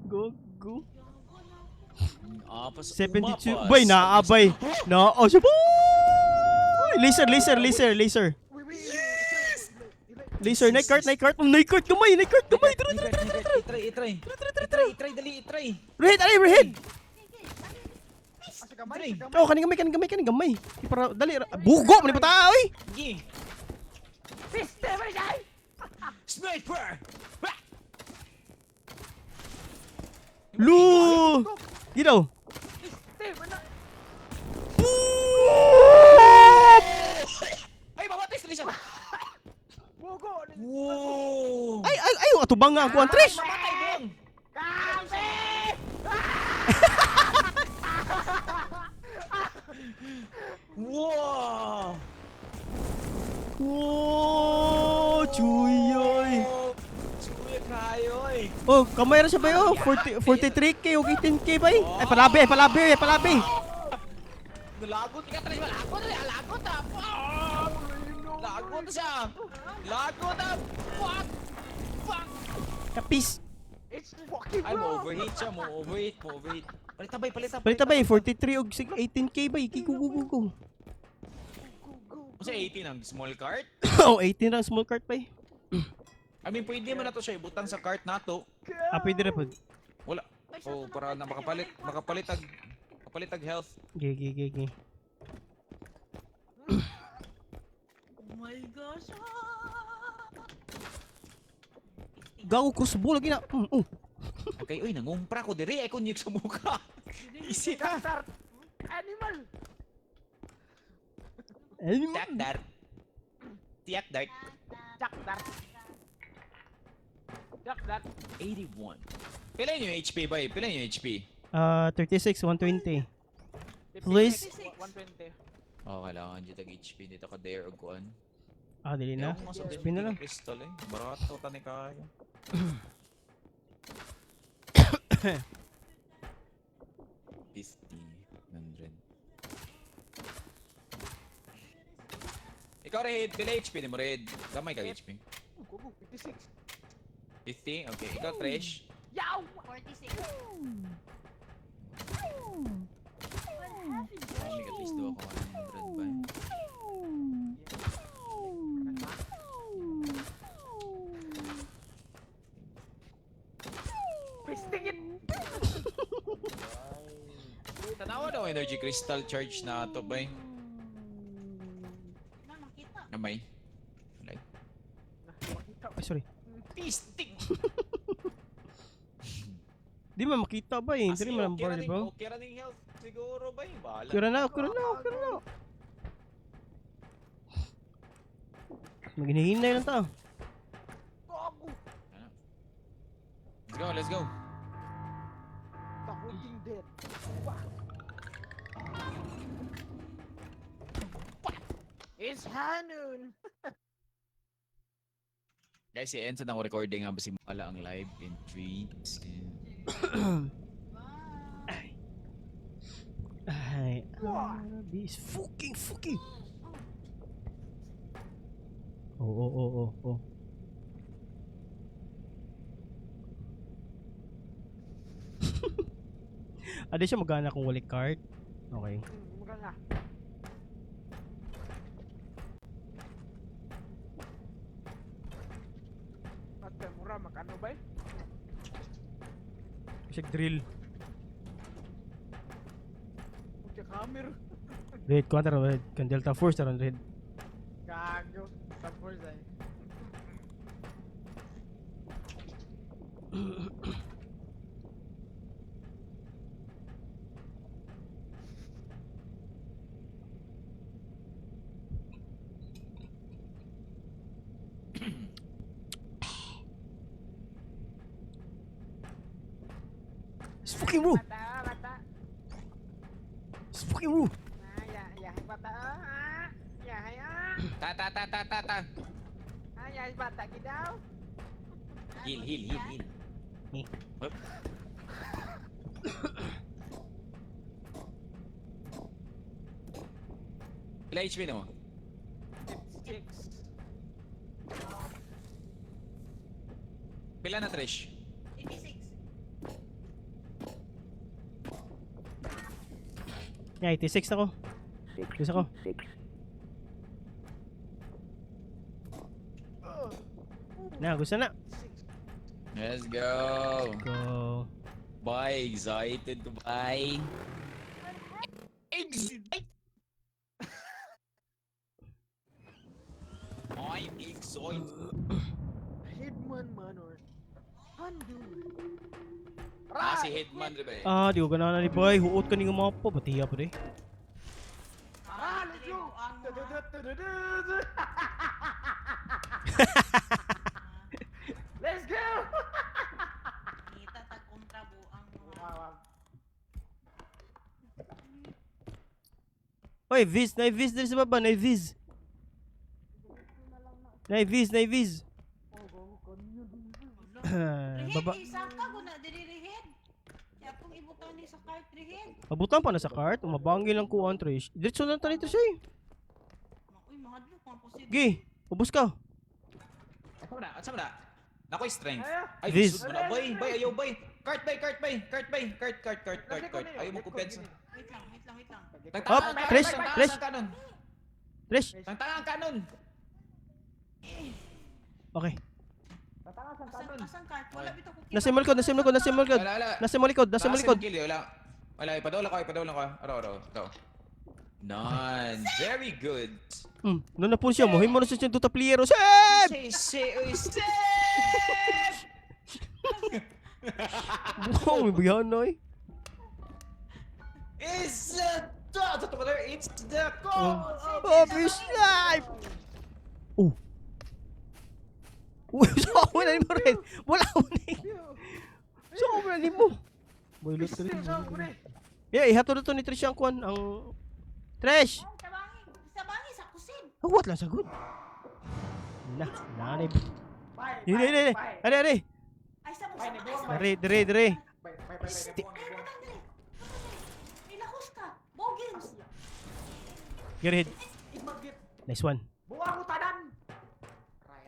Gogo. Apas, 72. umapas. Bay, naabay. Naa siya, boy! Laser, laser, laser, laser. Laser, night cart, night cart. Oh, night cart, gamay, night cart, gamay. Tara, tara, tara, tara. Itry, itry. Itry, itry, dali, itry. Rehead, ay, rehead. Itry. Oh, kaning gamay, kaning gamay, kaning gamay. Di para dali, bugo man ni bata oy. Sige. Piste ba siya? Sniper! Lu. Ginaw. Piste man na. Ay, mamatay si Trisha! Bugo. Wow! Ay, ay, ay, atubang nga ako ang Trish. Mamatay, bong! Kape! Wow! Wow, chuyoy. Oh, Chuya kayo eh. Oh, kamay ra siya ba oh? 40, 43K o 18K ba eh? Ay, palabi, ay, palabi, ay, palabi. Nalagot ka, Trish. Lagot, lagot ah! Lagot siya! Lagot ah! Fuck! Fuck! Kapis. It's fucking Ay, wrong. mo-overheat siya. Mo-overheat, mo-overheat. Palita bay, palita. Palita ba eh, 43 og 18K ba eh? Go, go, go, go. Kasi 18 ang small cart. Oh, 18 ra ang small cart pa eh. I mean, pwede man na to siya ibutang sa cart nato. Ah, pwede ra po. Wala. Oh, para na makapalit, makapalit ag health. Ge, ge, ge, ge. Oh my gosh. Ah! Gago crossbow lagi na. Oh. Okay, uy, nangumpra ko diri ay kunyik sa mukha. Easy ta. Start. Animal. Ay, Tiyak dart. Tiyak dart. Jack dart. Jack dart. 81. Pila yung HP ba? Pila yung HP? Ah, 36, 120. Please. 120. Oh, kailangan dito tag HP dito ka dare og kuan. Ah, dili na. Ewan ko sa Spin na lang. Crystal eh. Barato ta ni kayo. 50, 100. Ikaw Red, pila HP ni mo Red? Gamay ka HP. Go, go, 56. 50? Okay, ikaw Trish. Yow! 46. May at least do ako 100 ba? Fisting it! Tanawa daw energy crystal charge na to ba? Na, makita. Gamay. Like, Ay, sorry. Fisting! Di man makita ba eh. Dili man ang okay bar, ra di ba? Okay ra ning health siguro ba? Bahala. Kura na, kura na, kura na. Maghinihintay lang tao. Gago! Let's go, let's go. The walking dead. It's Hanun! Guys, i-end sa akong recording ha, basi mawala ang live in 3, 2, Bye. Ay, this fucking fucking. Oh. Ade siya magana kung wali card. Okay. Maganda. At mura, magkano ba eh? Siya drill. Jackhammer. Red counter red. Kan Delta Force taron red. Gago. Tapos ay. It's fucking raw. Bata, bata. It's fucking raw. Ah, ya, ya, bata. Ah, ya, ya. Ta ta ta ta ta ta. Ah, ya, bata gidaw. Heal, heal, heal, heal. Eh. Hup. Pila HP na mo? 56. Pila na Trish? 86. Yeah, 86 ako. Gusto ko. Na, gusto na. Let's go. Go. Bye, excited to buy. Excited. I'm excited. Headman man or Handu. Ah, si Hitman, di ba eh? Ah, di ko ganahan ni boy. Huot ka ni nga mapa. Batiya pa eh. Ah, let's go. Ang Let's go. Kita tag kontra buang mo ha. Oy, Viz, na Viz diri sa baba, na Viz. Na Viz, na Viz. Rihid, Baba, isa ka guna diri rihid. Kaya kung ibutang ni sa cart rihid. Pabutan pa na sa cart, umabangin lang kuan Trish. Diretso lang tani Trish eh. Uy, mahadlok ang pusid. Gi, ubos ka. Asa na? Asa na? Nakoy strength. Ay, Viz. lisod mo na. Bay, bay, ayaw, bay. Cart, bay, cart, bay. Cart, bay. Cart, cart, cart, cart, cart. Ayaw mo kumpensa. Wait lang, wait lang, wait lang. Up, Trish, Trish. Trish. Kanon. Trish. Tangtanga ang kanon. Okay. Asan, asan cart? Wala bitaw ko Nasa imo likod, nasa imo likod, nasa imo likod. Wala, wala. Nasa imo likod, nasa imo likod. Taas yung kill, eh. Wala. Wala, ipadawla ko, ipadawla ko. Araw, araw. Ito. None. Very good. No na po siya, mohimo na siya duta player. Seb! Say, say, oy, say! Wow, may buyahan na eh. It's the It's the call Oh, fish life! Oh. Uy, sa ako na mo rin. Wala ko na eh. Sa ako na mo. Boy, loot ka rin. Yeah, ihato na to ni Trish ang kwan. Ang... Trish! Sabangi, sabangi sa kusin. Oh, what lang sagot? Na, nanay. Yun, yun, yun. Are, are. Ay sa mo sa ay sa. Dere, dere, dere. Ay, butang diri. Butang diri. May lakos ka. Bogins. Get hit. Nice one.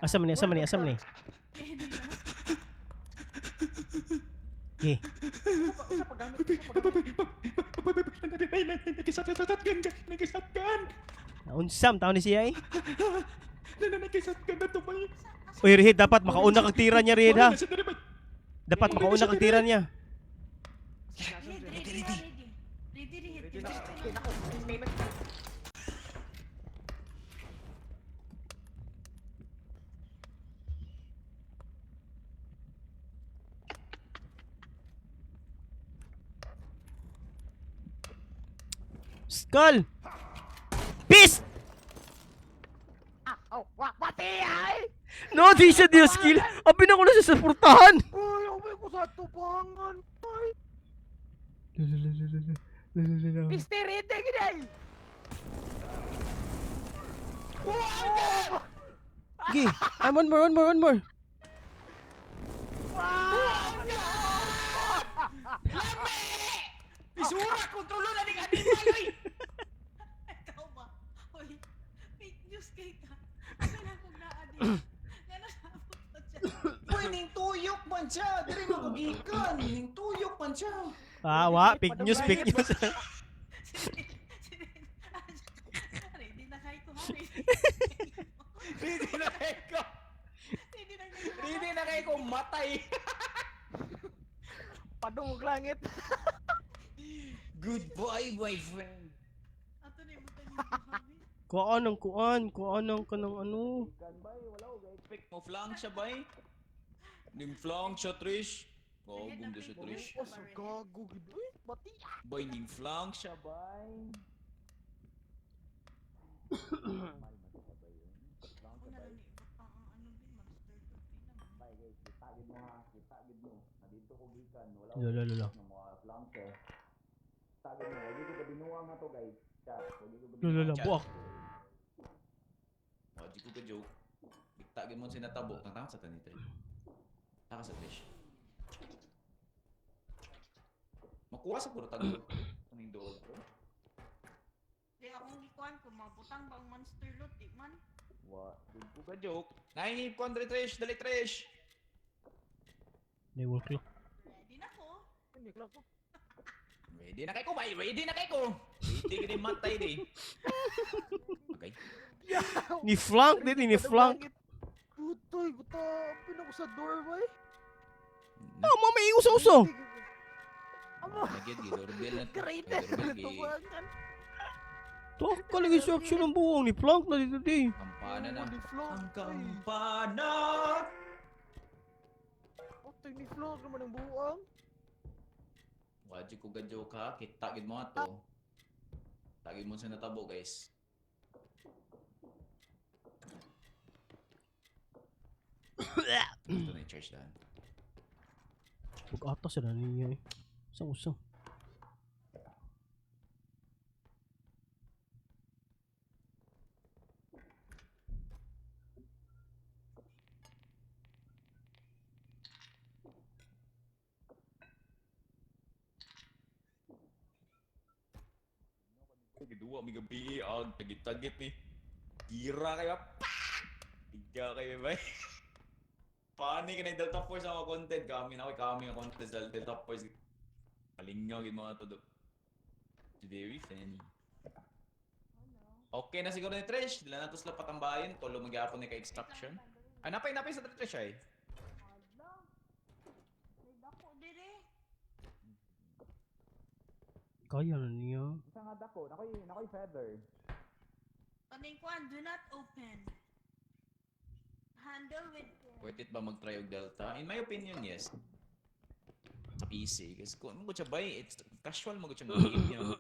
Asa man ni, asa man ni, asa man ni. Okay. Naunsam, taon ni siya eh. Uy, Rihid, dapat makauna kang tira niya, Rihid, ha? Dapat makauna kang tira niya. Ready, ready, ready. Ready, ready. Skull! Beast! No, di siya di skill. Abi na ko na siya sa portahan. Uy, uy, ko sa tubangan. Mister Rete gid. Okay, I'm one more, one more, one more. Isura! Kontrolo na ning animal, oy! Ikaw ba? Hoy, fake news kay ka. Ano na kung naa di? Nga sa pa siya. Uy, ning tuyok man siya! Diri mo kugikan! Ning tuyok man siya! Ah, wa, fake news, fake news. Ready na kay ko ha. Ready na kayo ko! Ready na kayo. Ready na kayo ko matay! Padung og langit. Goodbye, my friend! Ato na yung butan yung buhawi. Kuan ang kuan, kuan ang kanang ano. Expect mo flank siya, bay? Ning flank siya, Trish. Gagong di siya, Trish. Oh, so gago gid. Uy, bati. Bay, ning flank siya, bay. Ako na lang ibutang ang ano din, monster to Lo, lo, lo, lo. Lo, lo, lo, buak. Oh, di ko ka joke. Bitagin mo sinatabo. Tangtang sa tani, Trish. Taka sa Trish. Makuha sa puro tago. Aning dool, bro. Di akong gikuan ko mabutang bang monster loot di man. Wa, di ko ka joke. Naingip ko, Andre Trish. Dali, Trish. May wall clock. Ready na ko. Ready na kay ko, bay. Ready na kay ko. Ready ka din matay di. Okay. Ni flank din, ni flank. Putoy, buta. Pin ako sa door, boy. Oh, mo may uso-uso. Amo, Nagyad gi doorbell na to. greatest Ay, na doorbell gi tuwangan. To, kalagi instruction ng buwang ni Plank na dito di. kampana na. Ni Flo. Ang kampana! Putoy ni Flo, naman ang buwang. Wajik ko ga-joke ha. Kita gid mo ato. Tagid mo sa natabo guys. Ito na yung church daan. Pag-atas sila niya eh. Usang-uso. Giduwa mi gabi ang tagit-tagit ni. Gira kayo. Pak! Tiga kayo bay. Paano ka na yung Delta Force ang mga content kami na kami ang content sa Delta Force. Kalingaw gid mga todo. Very funny. Okay na siguro ni Trish. Dila na to sila patambayin. Tulo magyapon ni ka-extraction. Ay, napay, napay sa Trish ay. Ala. May dako dire. Kaya na niya. Isa nga dako, nakoy feather. Kaning kuan, do not open. Handle with care. Worth it ba mag-try og Delta? In my opinion, yes. Sa PC. Kasi kung mo siya bay, it's casual mo siya game. You know?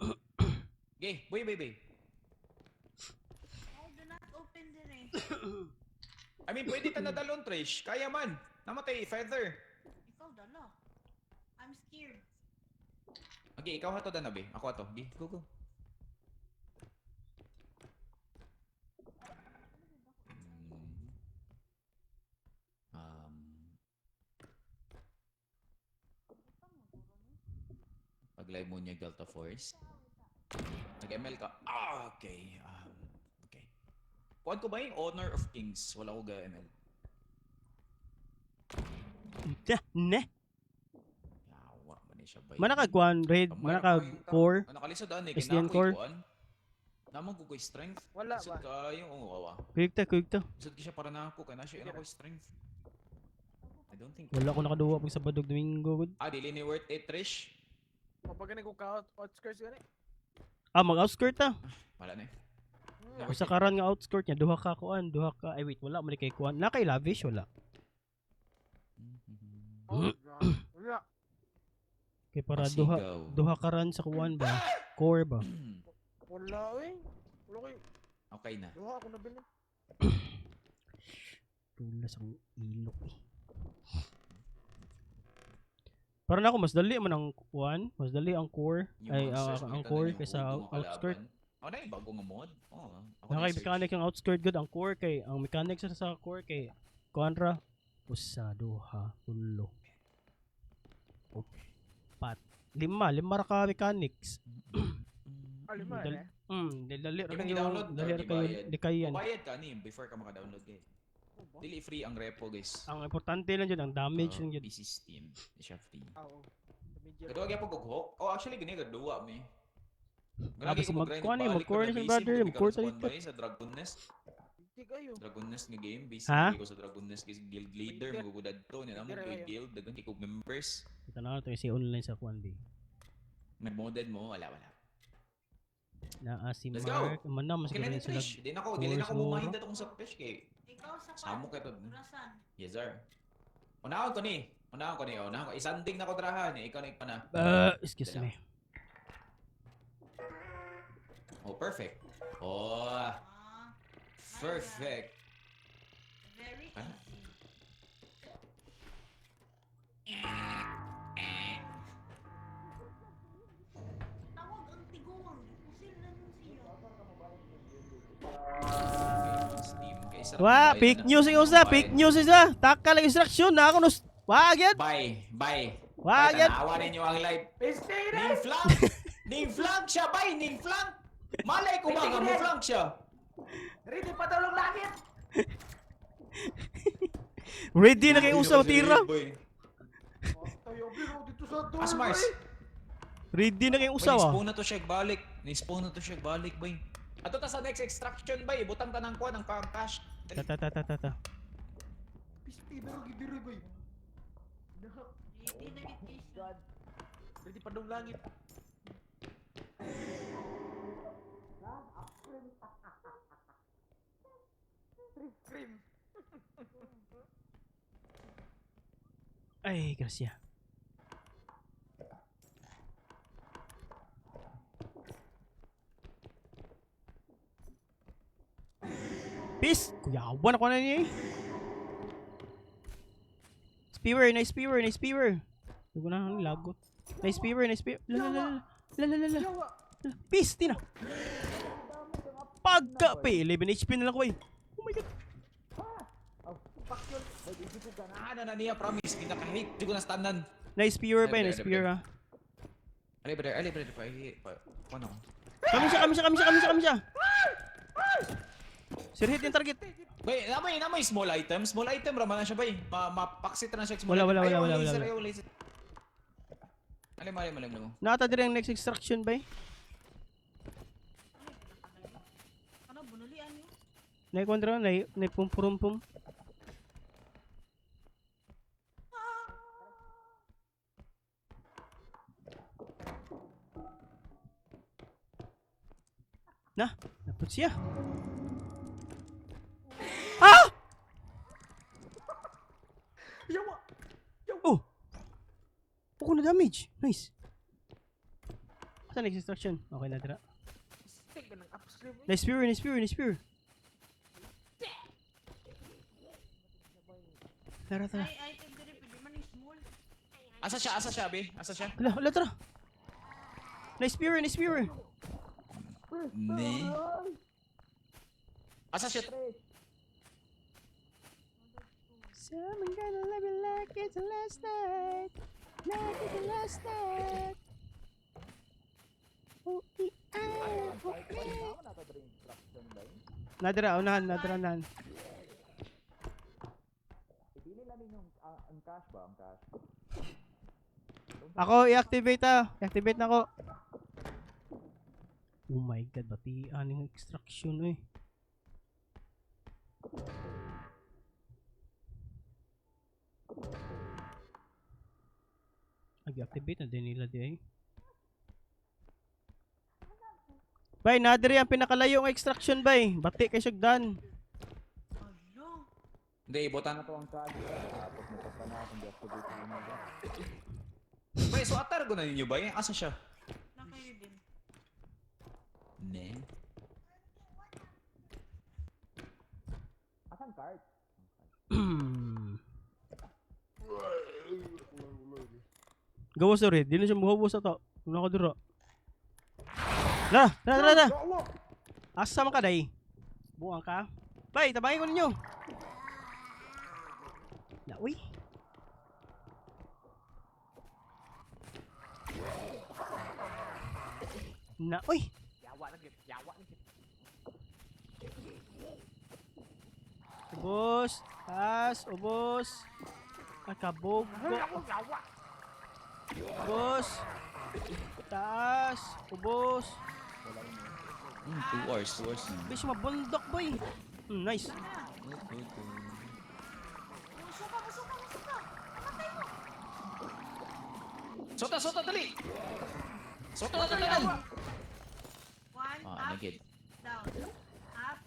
Okay, boy, baby. Ay, do not open dire. I mean, pwede ta nadalon, Trish. Kaya man. Namatay, feather. Ikaw dala. I'm scared. Okay, ikaw hato danabi. Ako ato. Okay, go, go. Pag live mo niya Delta Force. Nag-ML ka. Ah, okay. Okay. Kuan ko ba yung Honor of Kings? Wala ko ga ML. Ne, ne. Yawa man ni siya bay. Manakag kuan red, Kamay ra manakag kayo ta. core. Ah, nakalisod ani SDN kay na core. kuan. Namang ko koy strength. Wala Lisod ba? kayo oh wawa. Quick ta, quick ta. Lisod siya para nako kay na siya na koy strength. I don't think. Wala ko nakaduwa pag Sabado ug Domingo gud. Ah, dili ni worth it, Trish. Kapag ganun ko ka outskirts gani. Ah, mag outskirt ta. Wala na eh. Hmm. Usa karon nga outskirt niya duha ka kuan, duha ka. Ay wait, wala man ni kay kuan. Na kay lavish wala. Oh, grabe. Wala. Kay para duha Pasigaw. duha karan sa kuan ba? Core ba? Wala eh. Wala koy. Okay na. Duha ako nabili. Tulas ang ilok eh. Para na ako mas dali man ang kuan, mas dali ang core Yung ay monsters, ang makita core na yung kaysa bago nga outskirt. kalaban. Oh, na yung bago nga mod. Oh, ako Nakay na-search. mechanic ang outskirt good ang core kay ang mechanic sa core kay kuan ra usa duha tulo upat lima lima ra ka mechanics. Alima eh. Dali ra Di mo kayo gi-download dali or ra kayo gibayad? likayan. Bayad ka ni before ka maka-download guys. Dili free ang repo guys. Ang importante lang jud ang damage lang jud. PC Steam. Di siya free. Ah, oo. Medyo. Gaduwa gyapon kog hook. Oh, actually gani gaduwa mi. Ah, basta mag-kuan eh, mag-core na si brother, mag-core ta dito. Sa Dragon Nest. Hindi kayo. Dragon Nest nga game, basic Ha? ko sa Dragon Nest guys, guild leader magugudad to niya namo Tira koy kayo. guild daghan kay kog members. Kita na to si online sa kuan bi. Nagmoded mo, wala wala. Naa si Let's go! Mark, man na mas Okay na ni ganun sila. Trish. Di na ako Core siguro. mumahinda tong sa Trish kay Ikaw sa kuan. Samo kay to. Rasan. Yes sir. Unahon ko ni. Unahon ko ni. Unahon ko. Isanding na ko drahan eh. Ikaw na ikaw na. Excuse Dala. me. Oh, perfect. Oh, Ah, perfect. very Ah. easy. Tawag ang tiguang. Usil na nun siya. Okay, Steam. Kay sarap Wa, ng bayad fake na. news yung usa, Bayad. fake news isa. Taka lang instruction na ako nus. Wa gyud. Bye. Bye. Wa Bye, gyud. tanawa ninyo ang live. Stay Ning flank. Ning flank siya, bay. Ning flank. Malay ko ba nga mo flank siya. Ready patulong langit! Ready na kay usa tira. Boy. Tayo, bro, dito sa door. As Mars. Ready na kay Boy, usa wa. ni-spawn na to siya balik. Ni-spawn na to siya balik, boy. Ato ta sa next extraction, bay. Butang tanang kuan ang cash. Ta ta ta ta ta. ta. Speeder gidiri bay. Ready na gid siya. Ready pa dong langit. Ay, grasya. Peace! Kuyawan ako na niya eh. Spewer, nice spewer, nice spewer. Hindi ko na ang lagot. Nice spewer, nice spewer. La la la la. La la la la. La. Peace, tina. Pagka, pe, 11 HP na lang ko eh. Oh my God. Ganahan na niya, promise. Ginaka-hate. Di ko na stanan. Nice spewer pa, Ay, nice brother, spewer ah. Ali brother, ali brother pa. Pa, ano? Kami siya, kami siya, kami siya, kami siya, kami siya. Sir, hit yung target. Bay, namay small item, small item ra man na siya bay. Ma mapaksit ra na siya small Wala, item. wala, wala, Ayaw, wala, laser, wala. ayaw, laser. Ali mo, ali mo, ali mo. Nata dire ang next extraction bay. Ano bunulian yun? Nay kontra, nay nay pum pum pum. Na, naput siya. Ah! Oh. Ako na damage. Nice. Asa next extraction? Okay na dira. Stick ka ng upstream. Nice spear, nice spear, nice spear. Tara, tara. Ay item diri pwede man ni small. Asa siya, be? Asa siya? Hala, hala, tara. Nice spear, nice spear. Ne. Asa siya? Someone gonna love you like it's the last night. Like it's the last night. Oh, e, ah, oh, e. Nadira, unahan, nadira, unahan. Ibili lang yung ang cash ba? Ang cash. Ako, i-activate ah. I-activate na ako. Oh my God, batian yung extraction eh. Nag-activate na din nila di ay. Bay, nadiri ang pinakalayong extraction bay. Bati kay siyagdan. Alo. Hindi, ibotan na to ang Cash. Tapos may pa na akong deactivate na yun. Bay, so atar ko na ninyo bay. Asa siya? Nakayo din. Ne. Asan card? Gawas na rin. Di na siya muhawas ata. Wala ka dira. Tara! Tara, tara, tara! Asa man ka, day? Buang ka? Bay, tabangin ko ninyo! Na, uy. Na, uy! Yawa na gyud, yawa na gyud. Ubos! Taas! Ubos! Akabogo! Yawa. Ubos! Taas! Ubos! 2 hours, 2 hours. Bish, mabundok, boy! Nice! Musuka, musuka, musuka. Amatay mo. Sota, sota, dali! Sota na tanan! One, Ah, up, nagid. down. Up,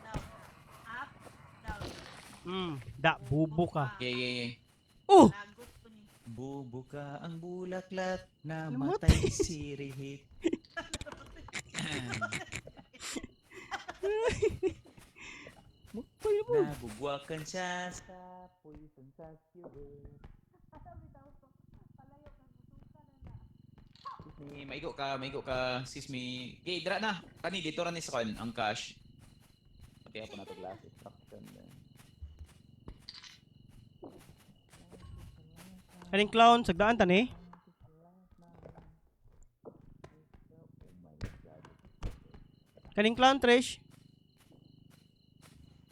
down. Up, down. Da, bubo ka. Yeah, yeah, yeah. Oh! Lagot ko ni. Bubuka ang bulaklak na Namatay. matay si Rihit. Matay mo. Nabugwakan siya sa poison sa sewer. Ni maigo ka, sis mi. Gay, dra na. Kani dito ra ni sa kon ang cash. Pati ako na to glass extraction. Kaning clown, sagdaan tan eh. Kaning clown, Trish.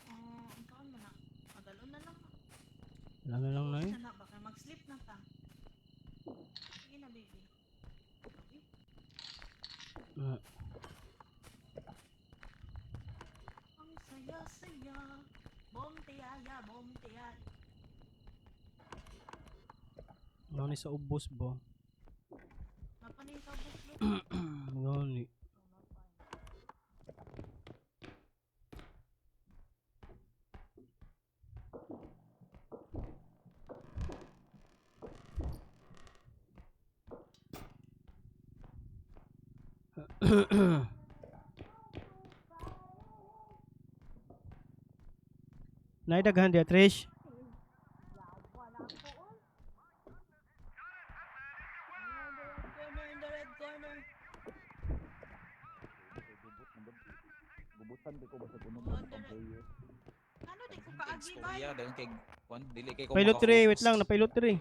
Oh, ang kaon mo na. Madalo na lang. Wala na lang na eh. Na na, baka mag-sleep na ta. Sige na, baby. Okay. Ah, Ang saya-saya. Bom tiyaya, bom tiyaya. Ano ni sa ubos ba? Mapanin sa buklo. Ano ni? Naidaghan dia, Trish. Corner in the red corner. Gubutan di ko basta kuno Oh, mo in the ang red. player. Ano di ko kaagi ba? Istorya, dahil kay kwan, dili kay ko Pilot 3, wait makafocus. lang, napilot 3.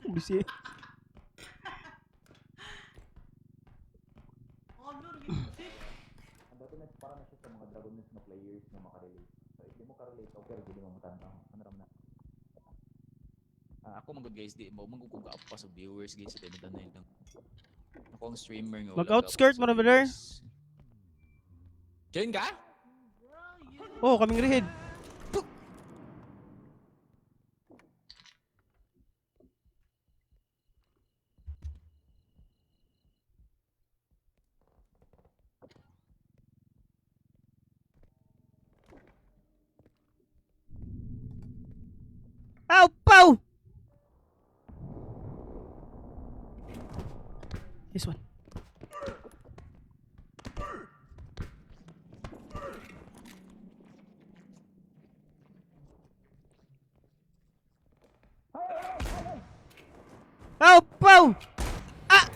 Ang bisi. Oh, no, music. Ang dati na para na siya sa mga Dragon Nest na players na makarelate. So if di mo karelate, okay ra gid mo matantang. Ano ram na? Ah, ako magud guys, di mo magud ko pa sa viewers guys, sa tinanay lang. Ako ang streamer nga wala Mag-outskirt gaapa sa mo na, brother. viewers. Join ka? Oh, kaming rehid. Ow, pow! This one. Ow, pow! Ah!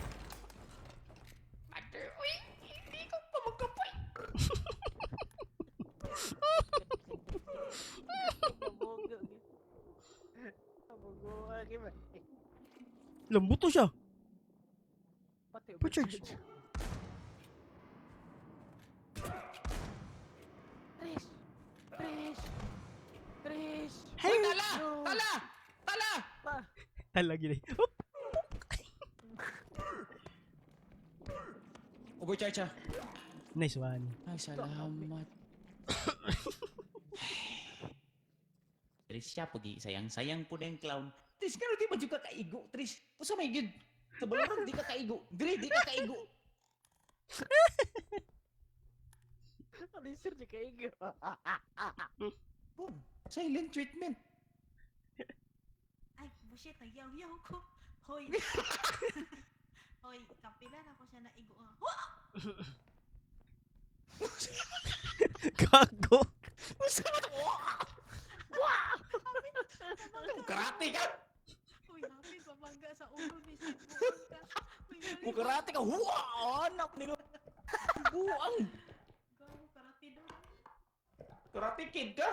Lambuto siya. Pachurch. Trish! Trish! Trish! Hey! Uy, tala! Tala! Tala! Talaga yun eh. Oop. Overcharge siya. Nice one. Ay, salamat. Tris siya pugi, sayang-sayang po na yung clown. Tris, pero di ba dyan ka kaigo? Tris, pusa may gid. Sa balaran, di ka kaigo. Dre, di ka kaigo. Alisir di kaigo. Boom. Silent treatment. Ay, bullshit, nagyaw-yaw ko. Hoy. Hoy, kapila na ko siya naigo. Ah. Huh! Gago. Pusa mo to. Karate ka! Uy, happy pabangga sa ulo ni Sibuon ka. Uy, nari- Mukarate ka! Huwa! Anak nilo! Buang! Gago, karate daw. Karate kid ka!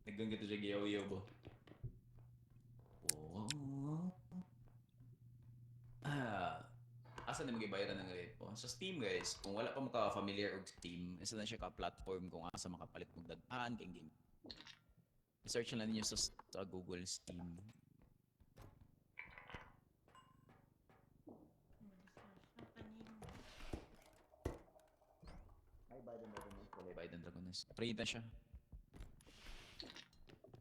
Naggang kita siya giyaw-yaw ba? Oh. Ah. Asa na magibayaran ng repo? Sa Steam guys, kung wala pa maka-familiar og Steam, isa na siya ka platform kung asa makapalit og daghan kay game. I-search na lang ninyo sa Google Steam. Ay, Biden Dragon Nest. Wala. Biden Dragon Nest. Free na siya.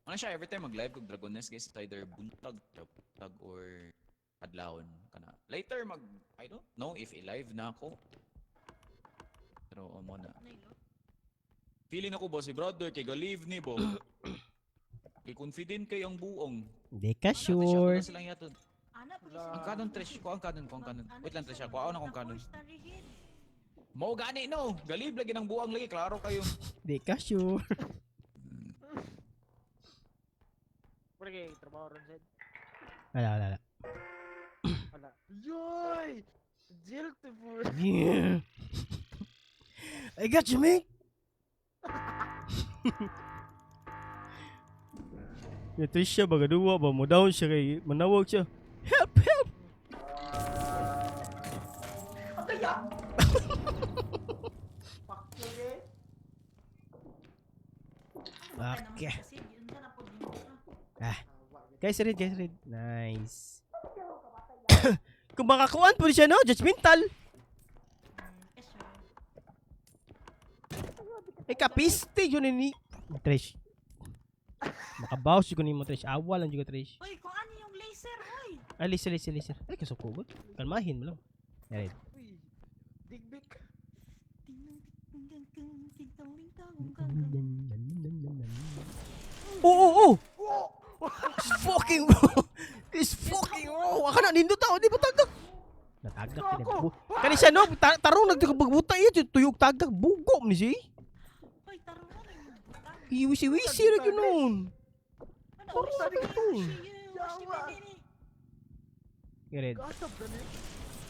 Ano siya, every time mag-live kog Dragon Nest guys, it's either buntag, buntag or adlawon kana. Later mag I don't know if i-live na ako. Pero mo na. Nailo? Feeling ako ba si brother kay ga-live ni bo. Kay confident kay ang buong. Hindi ka Ano, Trish, ako sure. na silang yato. Ana, pag Ang kanon Trish, ko ang kanon, ko ang kanon. Wait lang Trish, ako na akong kanon. Mao gani no, galib lagi ng buang lagi, klaro kayo. Hindi ka sure. Wala kay trabaho ron, Zed. Wala, wala, wala. Wala. Yoy! Guilty for... Yeah. I got you, mate. Ya Trisha bagaduwa ba mo down siya kay manawag siya. Help, help. Aya! Fuck you, eh. Okay. Kasi yun ka na po din ka. Ah. Guys, read, guys, read. Nice. Kung makakuan po siya, no? Judgmental. Yes, sir. Eh, kapiste yun ni... Trish. Makabawas yun ni mo, Trish. Awa lang juga, Trish. Uy, kung ano yung laser, uy! Ay, laser, laser, laser. Ay, kasukugod. Kalmahin mo lang. Read. Uy, digbik. Oo, oo, oo! It's fucking raw! It's fucking raw! Aka na, nindot ako, di ba tagak? Natagdak ka na. Kani siya, no? Tarong nagpagbuta iya, tuyog tagak, bugo ni siya. Uy, tarong na yung butang. Iwisi-wisi ra gyud noon. Ano, Tarong na gyud to. Yawa. Get it. Gasap na ni.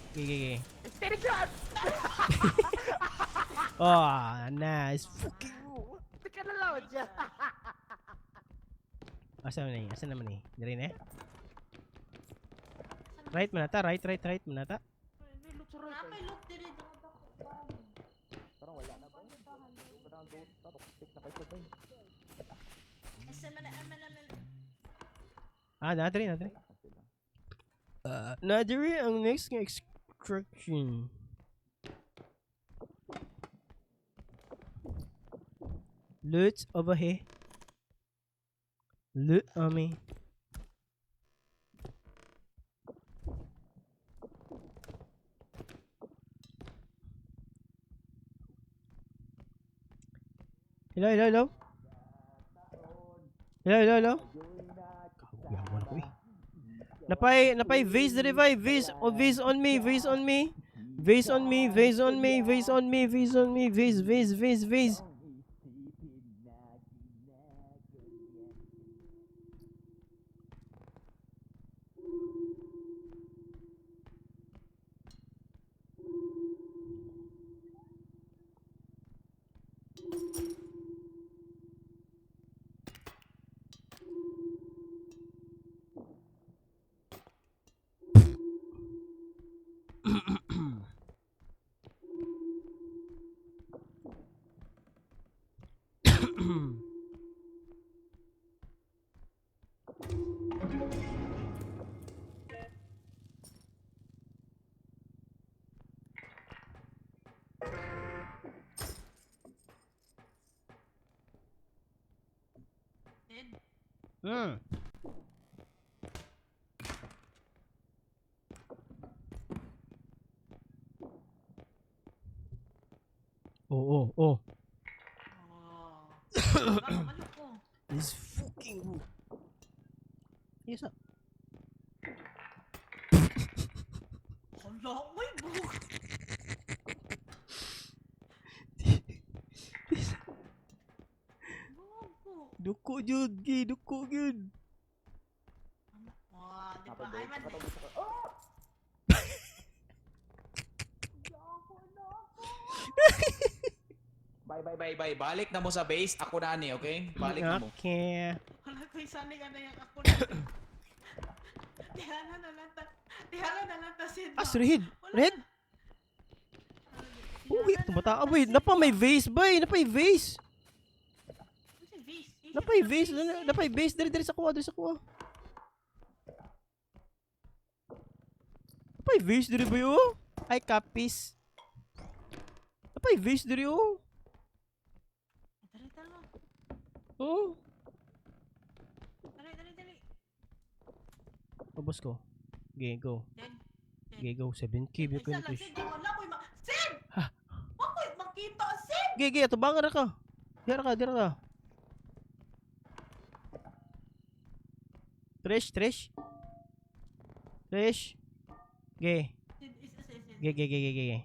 Okay, okay, okay. Steady shot! Oh, nice. Fucking raw. Teka na lang dyan. Asa man eh? Asa naman eh? Diri na eh? Right man ata, right, right, right man ata. May loot sa right. Napay look diri. Parang wala na ba? Parang doon, toxic na kayo ba? Asa man na man na. Ah, nadiri, nadiri. Nadiri ang next nga extraction. Loot over here. Loot on me. Hello, hello, hello. Hello, hello, hello. Kaguyawan ako eh. Napay vase diri bay, vase, oh, vase on me, vase on me. Vase on me, vase on me, vase on me, vase on me, vase, vase, vase, vase. Dead. Oh, oh, oh. Oh. Baka maloko. This fucking room. Yes, sir. Hala, uy, buhok. Buhok. Duko jud, gi, duko jud. Wah, di ba? Ay, man. Bye, bye, bye, bye. Balik na mo sa base. Ako na ani, okay? Balik na mo. Okay. Wala ko isanig ano yung ako na. Tihara na lang ta. Tihara na lang ta si Ah, red. Red. Uy, ito bata. Ah, wait, napa may vase bay, napa may vase. Napa may vase, napa may vase diri diri sa kuha, diri sa kuha. Napa may vase diri ba yo? Ay kapis. Napa may vase diri oh. Dali, dali. Oh. Dali, dali, dali. Ubos ko. Okay, go. Dead. Okay, go. 7K Ay, ba ko sa lang, Trish. Sid. Wala ko'y ma... Sid! Ha? Wa ko'y makita, Sid! Gigi, gigi, atubangan ra ka. Dira ka, dira ka. Trish, Trish. Trish. Ge, Sid, is. ge, ge, ge, ge, ge.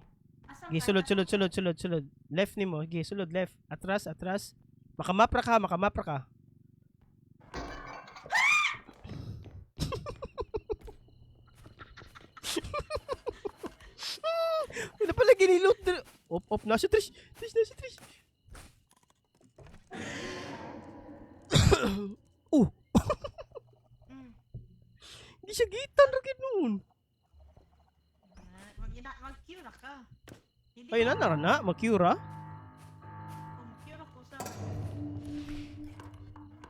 Asan Ge, ka? sulod, sulod, sulod, sulod, sulod. Left nimo. Ge, sulod, left. Atras, atras. Makamapra ka, makamapra ka. Wala pala ginilot. Op, op, nasa Trish. Trish, nasa Trish. Oh. Hindi siya gitan ra gid noon. Ah, Mag-ina, mag-queue na ka. Ah. Hindi Ay, na, nara na. Makyura. Kumakura ko sa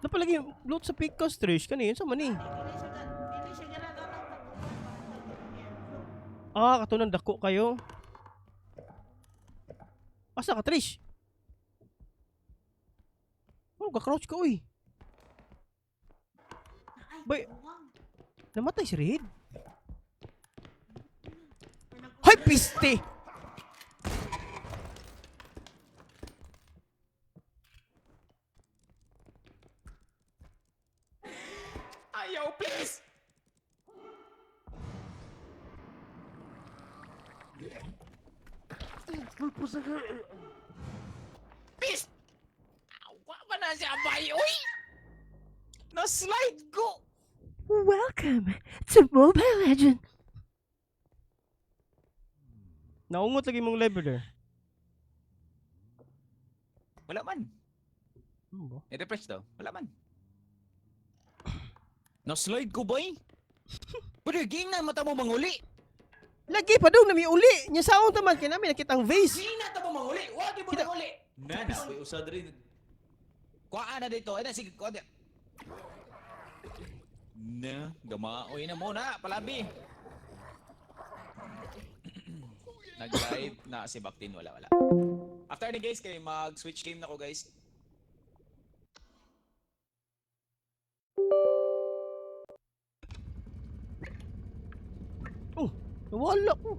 Napalagi, loot sa Picos, Trish. Kani, yun sa mani. Dili siya ganahan ang Ah, katunan dako kayo. Asa ka, Trish? Oh, ka-crouch ka, uy. Ay, Bay- buwang. Namatay si Reed. Or nag- Hoy, piste! Ayaw, please! Please! Awa pa na siya, bay! Uy! Na-slide ko! Welcome to Mobile Legend. Naungot lagi mong leveler. Wala man. Ano ba? I-refresh daw. Wala man. Na-slide ko, boy! Pero ging na mata mo manguli! Lagi pa daw nami uli. Nya saon taman kay nami nakita ang vase. Ging na ta mo manguli! Wag mo Kita- manguli! Na, na, uy, usad rin. Kuhaan na dito. Ay na, sige, kuhaan na. Na, gamaoy na muna, palabi. Nag-live na si Baktin, wala, wala. After ni guys, kay mag-switch game na ko guys. Oh, nawala ko.